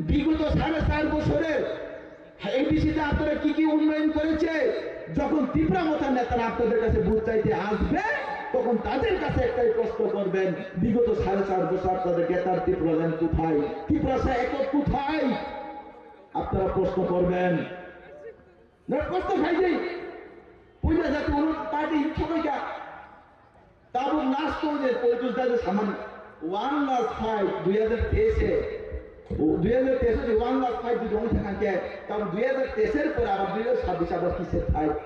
বিগত সাড়ে চার বছরের এডিসিতে আপনারা কি কি উন্নয়ন করেছে? যখন তিপ্রা মথার নেতারা আপনাদের কাছে ভোট চাইতে আসবে, তখন তাদের কাছে একটাই প্রশ্ন করবেন, "বিগত সাড়ে চার বছর আপনাদের গ্রেটার ত্রিপুরাল্যান্ড কোথায়? তিপ্রাসা একক কোথায়?" আপনারা প্রশ্ন করবেন। না, প্রশ্ন খাই যাই। পয়লা জাতি অনুরোধ পার্টি সবাইকে Tabuk last o je Poitus da je saman one last fight dui hajar teis e, dui hajar teis e je one last fight jodi ong thang khe, tabuk dui hajar teis er pore abar dui hajar chabbish e abar kisher fight?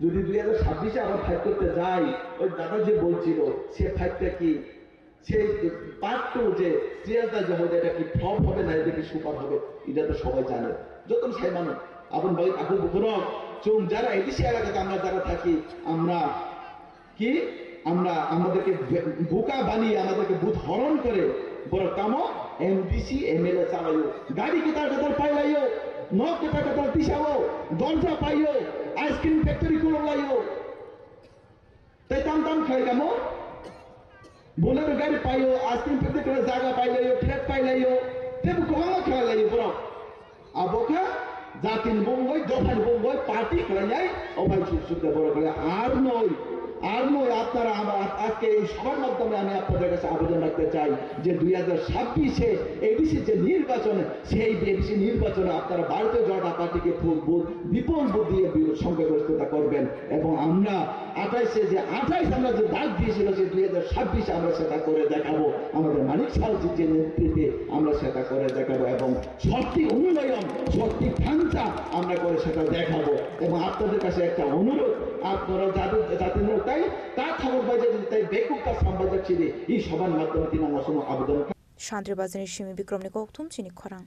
Jodi dui hajar chabbish e abar fight korte jai, oi dada je bolchilo, se fight ta ki? Sei part two je Shreyas da je hobe, eta ki flop hobe na eta ki super hobe, eta to sobai jane. Joto sai mano, aboni bagwi takhuk bukhurok, chwng jara A D C elakate amra jara thaki, amra ki, amra, amaderke be-, boka baniye amaderke budhoron kore, borok tamo M D C, M L A chalaio, gari kwtal kwtal pailaio, nok kwtal kwtal tisao, dorja paio, ice cream factory khuluk laio. Tei tam tam khlai kamo? Bolero gari paio, ice cream factory khuluk jaga pailaio, flat pailaio, tei bo kwbangma khlai laio borok. Abo kha jatini bumungwi, dophani bumungwi party khlainai, o bai suk suk de borok khlai. Ar noi, ar noi, apnara ama-, ajke ei sobhar madhyome ami apnader kache abejon rakhte chai je dui hajar chabbish e A D C je nirbachon, সেই A D C নির্বাচনে আপনারা ভারতীয় জনতা পার্টিকে vote, vote, বিপুল ভোট দিয়ে বি-, সংখ্যাগরিষ্ঠতা করবেন। এবং আমরা আঠাইশে যে আঠাইশ আমরা যে ডাক দিয়েছিল, সেই দুই হাজার ছাব্বিশে আমরা সেটা করে দেখাবো। আমাদের মানিক সাহাজির যে নেতৃত্বে আমরা সেটা করে দেখাবো এবং সত্যি উন্নয়ন, সত্যি ঢাঞ্চা আমরা করে সেটা দেখাবো। এবং আপনাদের কাছে একটা অনুরোধ, আপনারা যাদের, যাদের তাই তা থামক বাজার, তাই বেকুব তা সাম্বাজার ছিঁড়ে এই সভার মাধ্যমে তিনি আমার সময় আবেদন Santri Bazarni simi Bikromni kokthum chini khorang.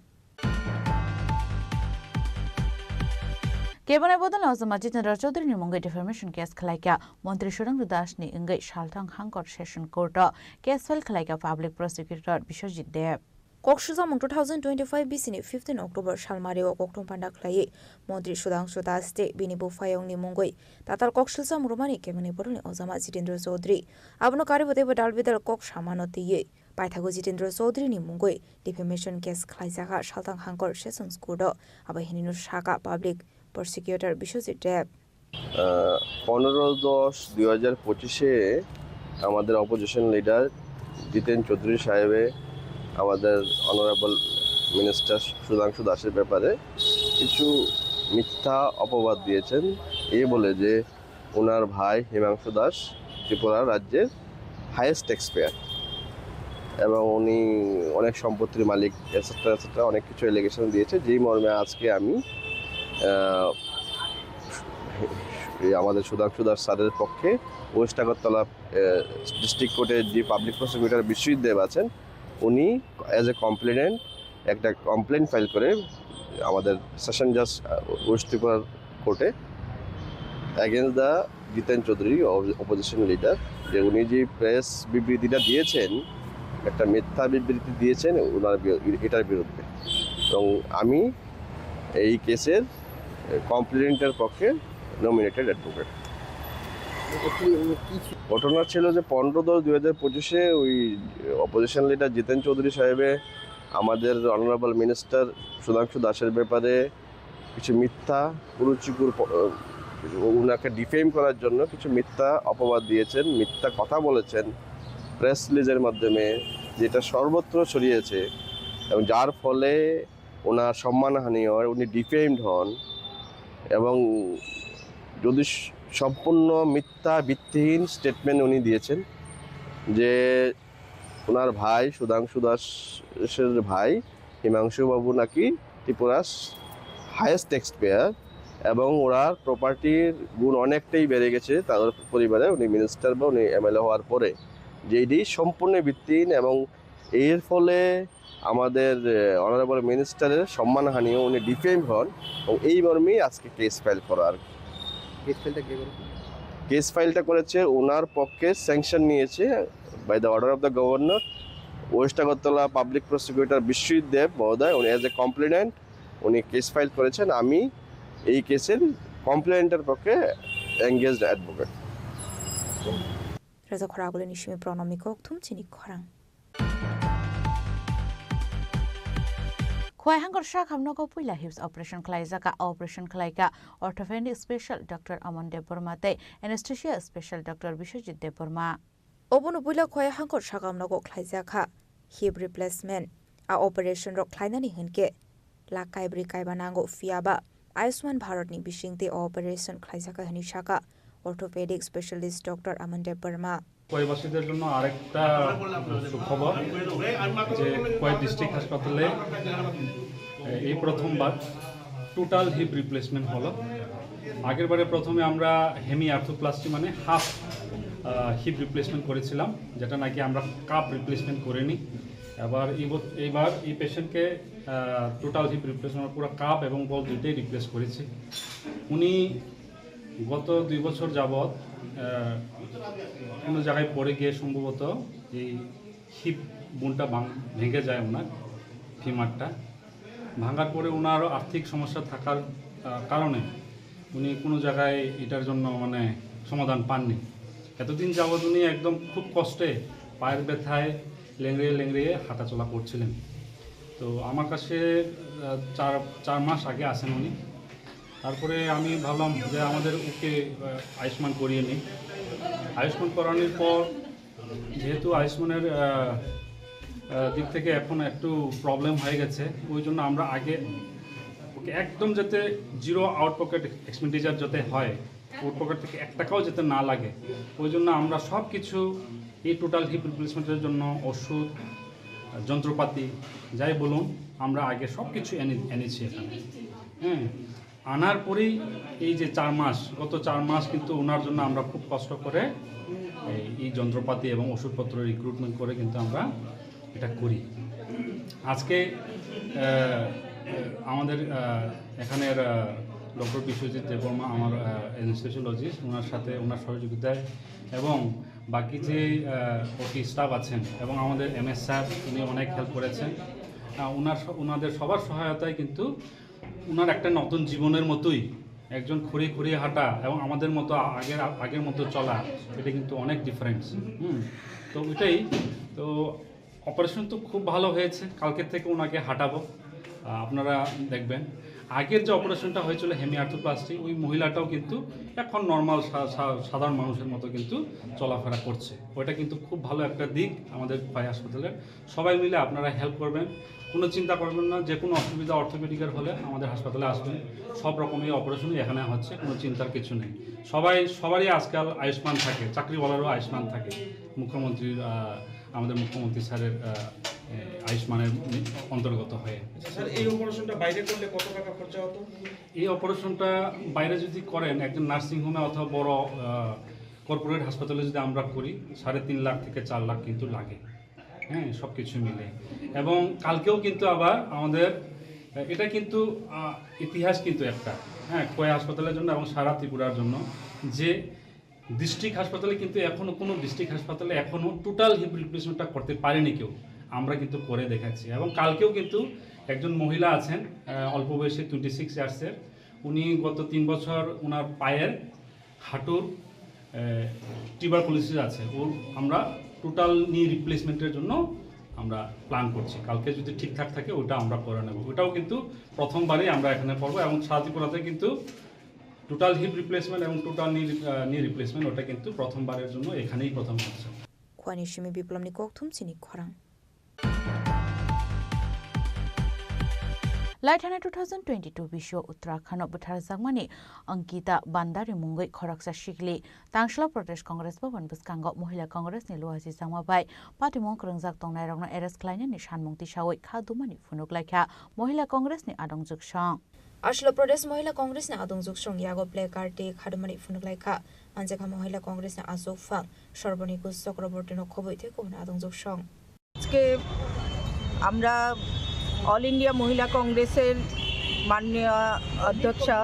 Keboni bodolni ojama Jitendra Chaudhary ni mungwi defamation case khwlaikha. Montri Sudhanshu Das ni wngwi salthang hangkor session court o case file khwlaikha public prosecutor Biswajit Deb. Kok silsamung two thousand twenty-five bisini fifteen October salmario koktwng panda khwlaiwi Montri Sudhanshu Das tei bini buphayungni mungwi tatal kok silsamung rwmani keboni bodolni ojama Jitendra Chaudhary abono karibo teibo dal bidal kok samano twiwi paithago Jitendra Chaudhary ni mungwi defamation case khwlaijakha salthang hangkor sessions court o. Abo hinino sakha public prosecutor Biswajit Deb. আহ, পনেরো দশ দুই হাজার পঁচিশে আমাদের opposition leader জিতেন চৌধুরী সাহেবে আমাদের honourable minister Sudhanshu দাসের ব্যাপারে কিছু মিথ্যা অপবাদ দিয়েছেন, এই বলে যে ওনার ভাই হিমাংশু দাস ত্রিপুরা রাজ্যের হায়েস্ট ট্যাক্স পেয়ার এবং উনি অনেক সম্পত্তির মালিক, এটসেট্রা এটসেট্রা অনেক কিছু অ্যালিগেশন দিয়েছে, যেই মর্মে আজকে আমি আহ, এই আমাদের সুধাংশু দাস স্যারের পক্ষে ওয়েস্ট আগরতলা ডিস্ট্রিক্ট কোর্টের যে পাবলিক প্রসিকিউটর বিশ্বজিৎ দেব আছেন, উনি অ্যাজ এ কমপ্লেনেন্ট একটা কমপ্লেন ফাইল করে আমাদের সেশন জাজ ওয়েস্ট ত্রিপুরার কোর্টে against the Jiten Chowdhury, opposition leader, যে উনি যে প্রেস বিবৃতিটা দিয়েছেন, একটা মিথ্যা বিবৃতি দিয়েছেন ওনার বি-, এটার বিরুদ্ধে। এবং আমি এই কেসের কমপ্লেনেন্টের পক্ষে নমিনেটেড অ্যাডভোকেট। ঘটনা ছিল যে পনেরো দশ দুই হাজার পঁচিশে ওই অপোজিশন লিডার জিতেন চৌধুরী সাহেবে আমাদের অনারেবল মিনিস্টার সুধাংশু দাসের ব্যাপারে কিছু মিথ্যা কুরুচিকর প-, ওনাকে ডিফেম করার জন্য কিছু মিথ্যা অপবাদ দিয়েছেন, মিথ্যা কথা বলেছেন প্রেস রিলিজের মাধ্যমে, যেটা সর্বত্র ছড়িয়েছে এবং যার ফলে ওনার সম্মানহানি হয়, উনি ডিফেমড হন। এবং যদি স-, সম্পূর্ণ মিথ্যা ভিত্তিহীন স্টেটমেন্ট উনি দিয়েছেন যে ওনার ভাই সুধাংশু দাসের ভাই হিমাংশু বাবু নাকি ত্রিপুরার হায়েস্ট ট্যাক্স পেয়ার এবং ওনার প্রপার্টির গুণ অনেকটাই বেড়ে গেছে তাদের পরিবারে, উনি মিনিস্টার বা উনি এমএলএ হওয়ার পরে, যেটি সম্পূর্ণ ভিত্তিহীন এবং এর ফলে আমাদের, এ, অনারেবল মিনিস্টারের সম্মানহানিও উনি ডিফেম হন এবং এই মর্মেই আজকে কেস ফাইল করা আর কি। কেস ফাইলটা কে করে? কেস ফাইলটা করেছে, ওনার পক্ষে স্যাংশন নিয়েছে by the order of the governor west Agartala public prosecutor Biswajit Deb মহোদয়, উনি অ্যাজ এ কমপ্লেনেন্ট উনি কেস ফাইল করেছেন। আমি এই কেসের কমপ্লেনেন্টের পক্ষে engaged advocate. Reza khorang agulini simi pronomni kok thum chini khorang. Khwai hangkor sak hamnogo puila hips operation khlaijak, a operation khlaikha orthopedic special doctor Aman Debbarma tei anesthesia special doctor Biswajit Debbarma. Obono puila khwai hangkor sak hamnogo khlaijak kha hip replacement. A operation rok khlainani hinkhe lakh kaibrwi kaiba nango, phiya ba Ayushman Bharat ni bisingtwi o operation khlaijak kha hwnwi sakha orthopedic specialist doctor Aman Debbarma. খোয়াইবাসীদের জন্য আরেকটা সুখবর যে খোয়াই ডিস্ট্রিক্ট হাসপাতালে এই প্রথমবার total hip replacement হলো। আগের বারে প্রথমে আমরা হেমি আর্থোপ্লাস্টি মানে হাফ হিপ রিপ্লেসমেন্ট করেছিলাম, যেটা নাকি আমরা কাপ রিপ্লেসমেন্ট করিনি। এবার এই বছ-, এইবার এই পেশেন্টকে টোটাল হিপ রিপ্লেসমেন্ট, পুরো কাপ এবং বল দুইটাই রিপ্লেস করেছি। উনি গত দুই বছর যাবৎ আহ, কোনো জায়গায় পড়ে গিয়ে সম্ভবত এই হিপ বোনটা ভাঙ-, ভেঙে যায় ওনার, ফিমারটা। ভাঙার পরে ওনারও আর্থিক সমস্যা থাকার আহ, কারণে উনি কোনো জায়গায় এটার জন্য মানে সমাধান পাননি। এতদিন যাবৎ উনি একদম খুব কষ্টে পায়ের ব্যথায় লেংড়িয়ে লেংড়িয়ে হাঁটাচলা করছিলেন। তো আমার কাছে আহ, চার চার মাস আগে আসেন উনি। তারপরে আমি ভাবলাম যে আমাদের ওকে আহ, আয়ুষ্মান করিয়ে নিই। আয়ুষ্মান করানোর পর যেহেতু আয়ুষ্মানের আহ, আহ, দিক থেকে এখন একটু প্রবলেম হয়ে গেছে, ওই জন্য আমরা আগে ওকে একদম যাতে জিরো আউট পকেট এক্সপেন্ডিচার যাতে হয়, আউট পকেট থেকে এক টাকাও যাতে না লাগে, ওই জন্য আমরা সব কিছু এই টোটাল হিপ রিপ্লেসমেন্টের জন্য ওষুধ, যন্ত্রপাতি যাই বলুন, আমরা আগে সব কিছু এনে এনেছি এখানে। হ্যাঁ, আনার পরেই এই যে চার মাস, গত চার মাস কিন্তু ওনার জন্য আমরা খুব কষ্ট করে এই, এই যন্ত্রপাতি এবং ওষুধপত্র রিক্রুটমেন্ট করে কিন্তু আমরা এটা করি। আজকে আহ, আমাদের আহ, এখানের আহ, ডক্টর বিশ্বজিৎ দেববর্মা আমার, আহ, অ্যানেস্থেসিওলজিস্ট, ওনার সাথে ওনার সহযোগিতায় এবং বাকি যে, আহ, ওটি স্টাফ আছেন এবং আমাদের এমএস স্যার, উনি অনেক হেল্প করেছেন। আহ, ওনার স-, ওনাদের সবার সহায়তায় কিন্তু ওনার একটা নতুন জীবনের মতোই একজন খুঁড়িয়ে খুঁড়িয়ে হাঁটা এবং আমাদের মতো আ-, আগের, আগের মতো চলা, এটা কিন্তু অনেক ডিফারেন্স। হুম, তো ওইটাই। তো অপারেশন তো খুব ভালো হয়েছে, কালকে থেকে ওনাকে হাঁটাবো, আহ, আপনারা দেখবেন। আগের যে অপারেশনটা হয়েছিল হেমি আর্থোপ্লাস্টি, ওই মহিলাটাও কিন্তু এখন নর্মাল সা-, সা-, সাধারণ মানুষের মতো কিন্তু চলাফেরা করছে। ওইটা কিন্তু খুব ভালো একটা দিক আমাদের খোয়াই হাসপাতালের। সবাই মিলে আপনারা হেল্প করবেন, কোনো চিন্তা করবেন না। যে কোনো অসুবিধা অর্থোপেডিকের হলে আমাদের হাসপাতালে আসবেন, সব রকমই অপারেশনই এখানে হচ্ছে, কোনো চিন্তার কিছু নেই। সবাই, সবারই আজকাল আয়ুষ্মান থাকে, চাকরিওয়ালারও আয়ুষ্মান থাকে, মুখ্যমন্ত্রীর, আহ, আমাদের মুখ্যমন্ত্রী স্যারের, আহ, এ, আয়ুষ্মানের অন্তর্গত হয়ে। আচ্ছা স্যার, এই অপারেশনটা বাইরে করলে কত টাকা খরচা হতো? এই অপারেশনটা বাইরে যদি করেন, একজন নার্সিং হোমে অথবা বড়, আহ, কর্পোরেট হাসপাতালে যদি আমরা করি, সাড়ে তিন লাখ থেকে চার লাখ কিন্তু লাগে। হ্যাঁ, সব কিছু মিলে। এবং কালকেও কিন্তু আবার আমাদের, আহ, এটা কিন্তু, আহ, ইতিহাস কিন্তু একটা, হ্যাঁ, খোয়াই হাসপাতালের জন্য এবং সারা ত্রিপুরার জন্য, যে ডিস্ট্রিক্ট হাসপাতালে কিন্তু এখনো কোনো ডিস্ট্রিক্ট হাসপাতালে এখনো টোটাল হিপ রিপ্লেসমেন্টটা করতে পারেনি কেউ। আমরা কিন্তু করে দেখাচ্ছি। এবং কালকেও কিন্তু একজন মহিলা আছেন, আহ, অল্প বয়সী, টোয়েন্টি সিক্স ইয়ার্সের, উনি গত তিন বছর ওনার পায়ের হাঁটুর, আহ, টিউবারকুলোসিস আছে, ওর আমরা টোটাল নি রিপ্লেসমেন্টের জন্য আমরা প্ল্যান করছি। কালকে যদি ঠিকঠাক থাকে, ওটা আমরা করে নেব। ওটাও কিন্তু প্রথমবারই আমরা এখানে করবো এবং সারা ত্রিপুরাতে কিন্তু টোটাল হিপ রিপ্লেসমেন্ট এবং টোটাল নি, আহ, নি রিপ্লেসমেন্ট, ওটা কিন্তু প্রথমবারের জন্য এখানেই প্রথম হচ্ছে। Khwani simi biplomni kokthum chini khorang. Laithana two thousand twenty-two bisio Uttarakhando bwtharjakmani Ankita Bhandari mungwi khoroksa sikli Tangsla Pradesh Congress Bhavan bwskango Mohila Congress ni luachi changma bai patimung kwrwngjak tongnairokno arrest khlainani sanmung tisawi kha dumani phunuk laikha Mohila Congress ni adongjwk song. Arunachal Pradesh Mohila Congress ni adongjwk song yago placard twi khadumani phunuk laikha. Manjakha Mohila Congress ni achuk phang Sarbonikush Chakraborty no khobwi tei kubun adongjwk song. আজকে আমরা all India মহিলা কংগ্রেসের মাননীয় অধ্যক্ষা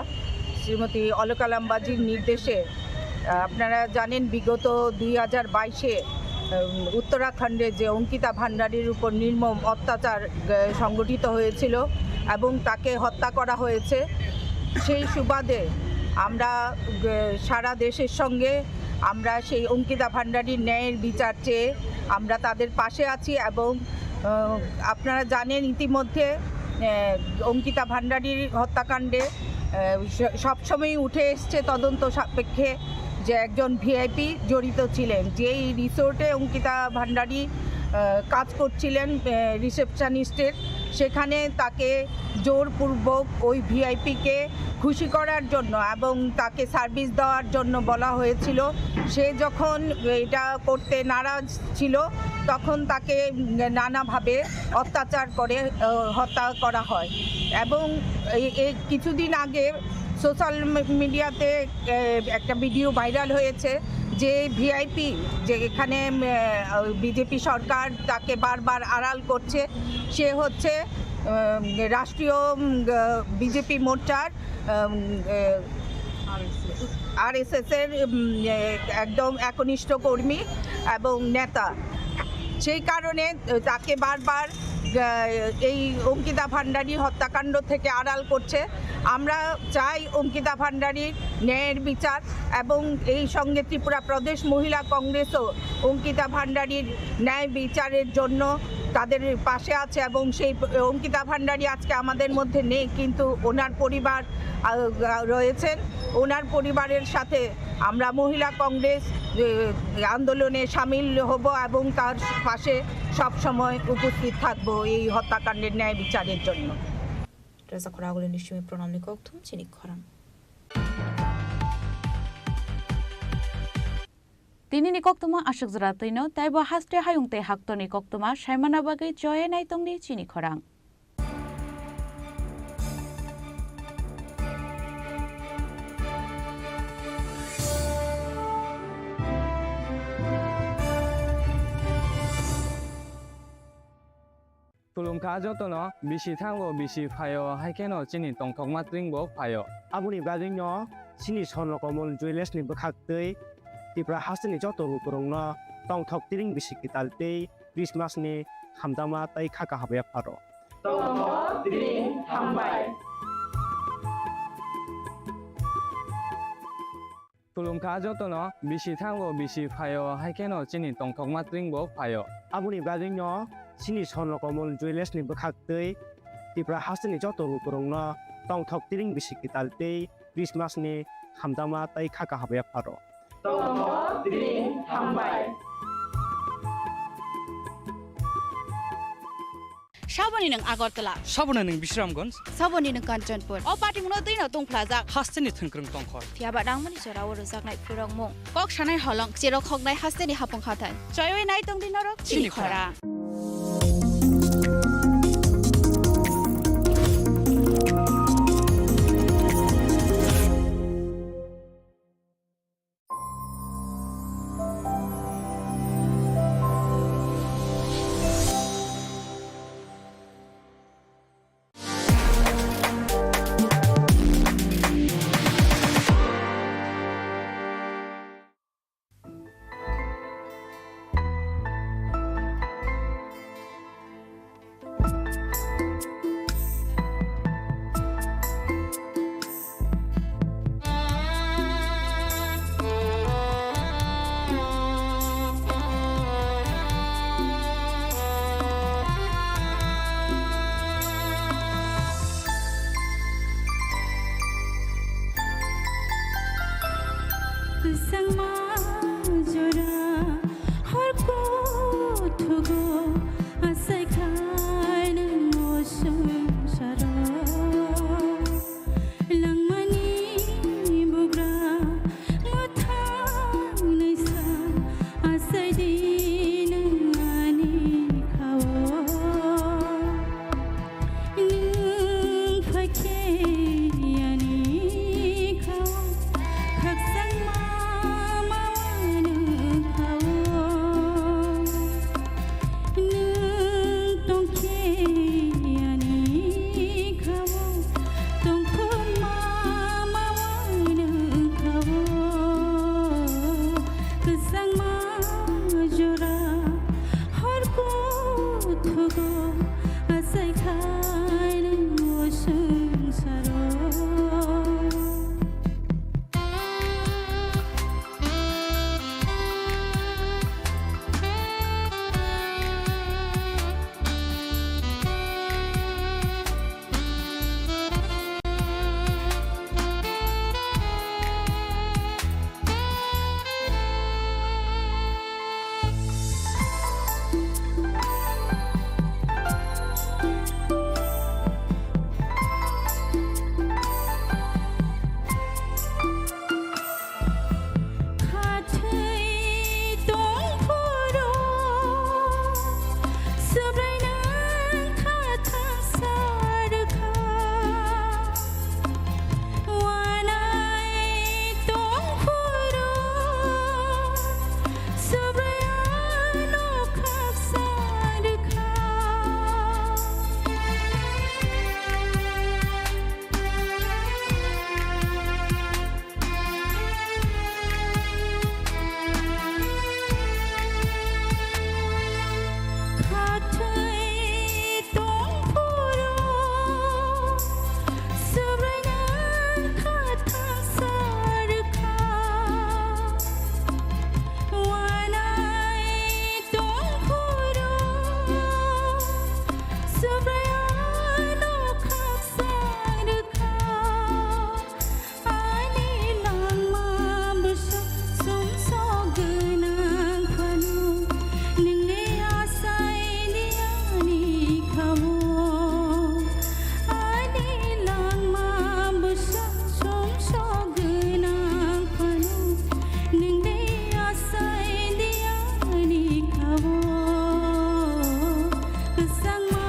শ্রীমতী অলকা লাম্বাজির নির্দেশে, আহ, আপনারা জানেন, বিগত দুই হাজার বাইশে, উম, উত্তরাখণ্ডে যে অঙ্কিতা ভান্ডারীর উপর নির্মম অত্যাচার, আহ, সংগঠিত হয়েছিল এবং তাকে হত্যা করা হয়েছে, সেই সুবাদে আমরা, আহ, সারা দেশের সঙ্গে আমরা সেই অঙ্কিতা ভান্ডারীর ন্যায়ের বিচার চেয়ে আমরা তাদের পাশে আছি এবং, আহ, আপনারা জানেন ইতিমধ্যে, আহ, অঙ্কিতা ভান্ডারীর হত্যাকাণ্ডে, আহ, স-, সবসময়ই উঠে এসছে তদন্ত সাপেক্ষে যে একজন ভিআইপি জড়িত ছিলেন, যেই রিসোর্টে অঙ্কিতা ভান্ডারী, আহ, কাজ করছিলেন, আহ, রিসেপশনিস্টের, সেখানে তাকে জোরপূর্বক ওই ভিআইপিকে খুশি করার জন্য এবং তাকে সার্ভিস দেওয়ার জন্য বলা হয়েছিল। সে যখন এটা করতে নারাজ ছিল, তখন তাকে নানাভাবে অত্যাচার করে, আহ, হত্যা করা হয়। এবং এই, এই কিছুদিন আগে সোশ্যাল মি-, মিডিয়াতে, আহ, একটা ভিডিও ভাইরাল হয়েছে যে ভিআইপি, যে এখানে, আহ, বিজেপি সরকার তাকে বারবার আড়াল করছে, সে হচ্ছে, আহ, রাষ্ট্রীয়, উম, আহ, বিজেপি মোর্চার, উম, আহ, আরএসএস এর, উম, আহ, একদম একনিষ্ঠ কর্মী এবং নেতা। সেই কারণে, আহ, তাকে বারবার, আহ, এই অঙ্কিতা ভান্ডারী হত্যাকাণ্ড থেকে আড়াল করছে। আমরা চাই অঙ্কিতা ভান্ডারীর ন্যায়ের বিচার এবং এই সঙ্গে ত্রিপুরা প্রদেশ মহিলা কংগ্রেসও অঙ্কিতা ভান্ডারীর ন্যায় বিচারের জন্য তাদের পাশে আছে এবং সেই প-, অঙ্কিতা ভান্ডারী আজকে আমাদের মধ্যে নেই, কিন্তু ওনার পরিবার, আহ, রয়েছেন। ওনার পরিবারের সাথে আমরা মহিলা কংগ্রেস, আহ, আন্দোলনে সামিল হব এবং তার পাশে সব সময় উপস্থিত থাকব এই হত্যাকাণ্ডের ন্যায় বিচারের জন্য। Reza khorang agulini simi pranamni kokthum chini khorang. Tinini koktwma aswk jora twino, teibo haste hayung tei haktorni koktwma saimana bagwi choya naitongdi chini khorang. Khulumkha jotono, bisi thango bisi phaio, hai kheno chini tongthokma tring bo phaio. Aboni bagwino chini Swarnakamol Jewellers ni bwkhak twi Tripura hasteni joto lukurokno tongthok tring bisi kwtal tei Christmas ni hamjakma tei kha kaham yapharo. Tongthok tring hambai. Khulumkha jotono, bisi thango bisi phaio, hai kheno chini tongthokma tring bo phaio. Aboni bagwino chini Swarnakamol Jewellers ni bwkhak twi Tripura hasteni joto lukurokno tongthok tring bisi kwtal tei Christmas ni hamjakma tei kha kaham yapharo. Tongthok tring hambai. Saboni nwng Agartala. Saboni nwng Bisramganj. Saboni nwng Kanchanpur. O patimungno twino tungphlajak. Hasteni thwngkwrwng tongkhor. Phiyaba nangmani jorao rwjaknai phurokmung. Kok sanai holong, cherok hoknai hasteni hapung hathai. Choiwi nai tongdi norok chini khorang. Kwchangma jora hor kuthugo asai khai nwng o swngcharo. Langmani bugra mwthang naisa asai di nwng ani khao. Nwng phaikhe ani khao, khakchangma ma nwng khao. Nwng tongkhe ani khao, tongthokma ma nwng khao. Kwchangma jora hor kuthugo asai khai nwng o swngcharo. Khathwi tongphuru Subraino khathang sa rwkha. Wanai tongphuru Subraino khaksa rwkha. Ani langma bwswk sumsok gwnang phano, nwngni asaini ani khao. Ani langma bwswk sumsok gwnang phano, nwngni asaini ani khao. Kwchangma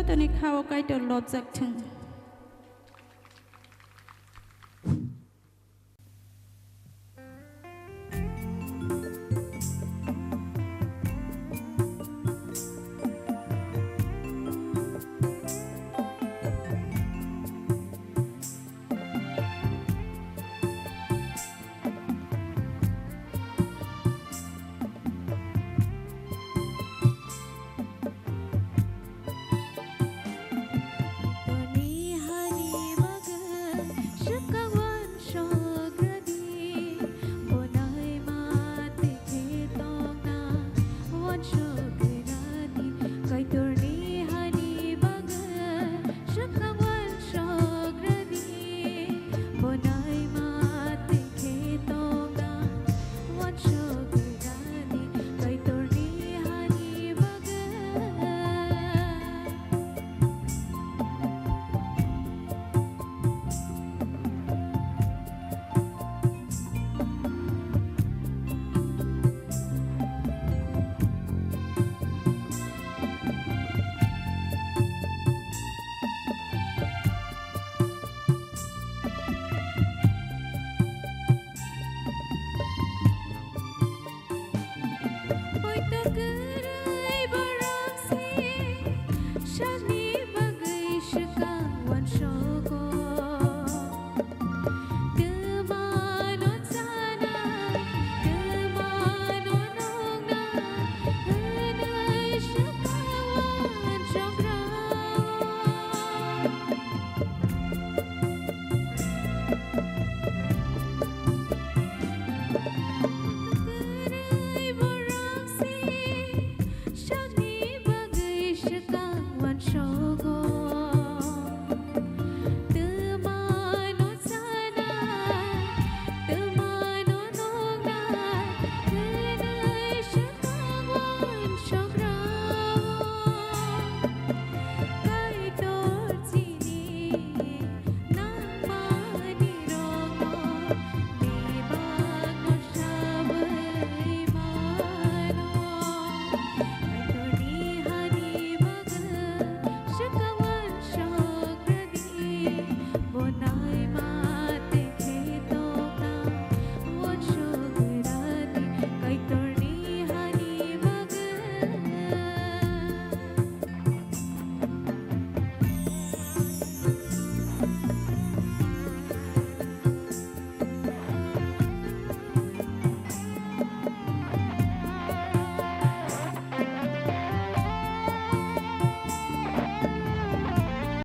Kaitorni kha-o Kaitor lobjak thung.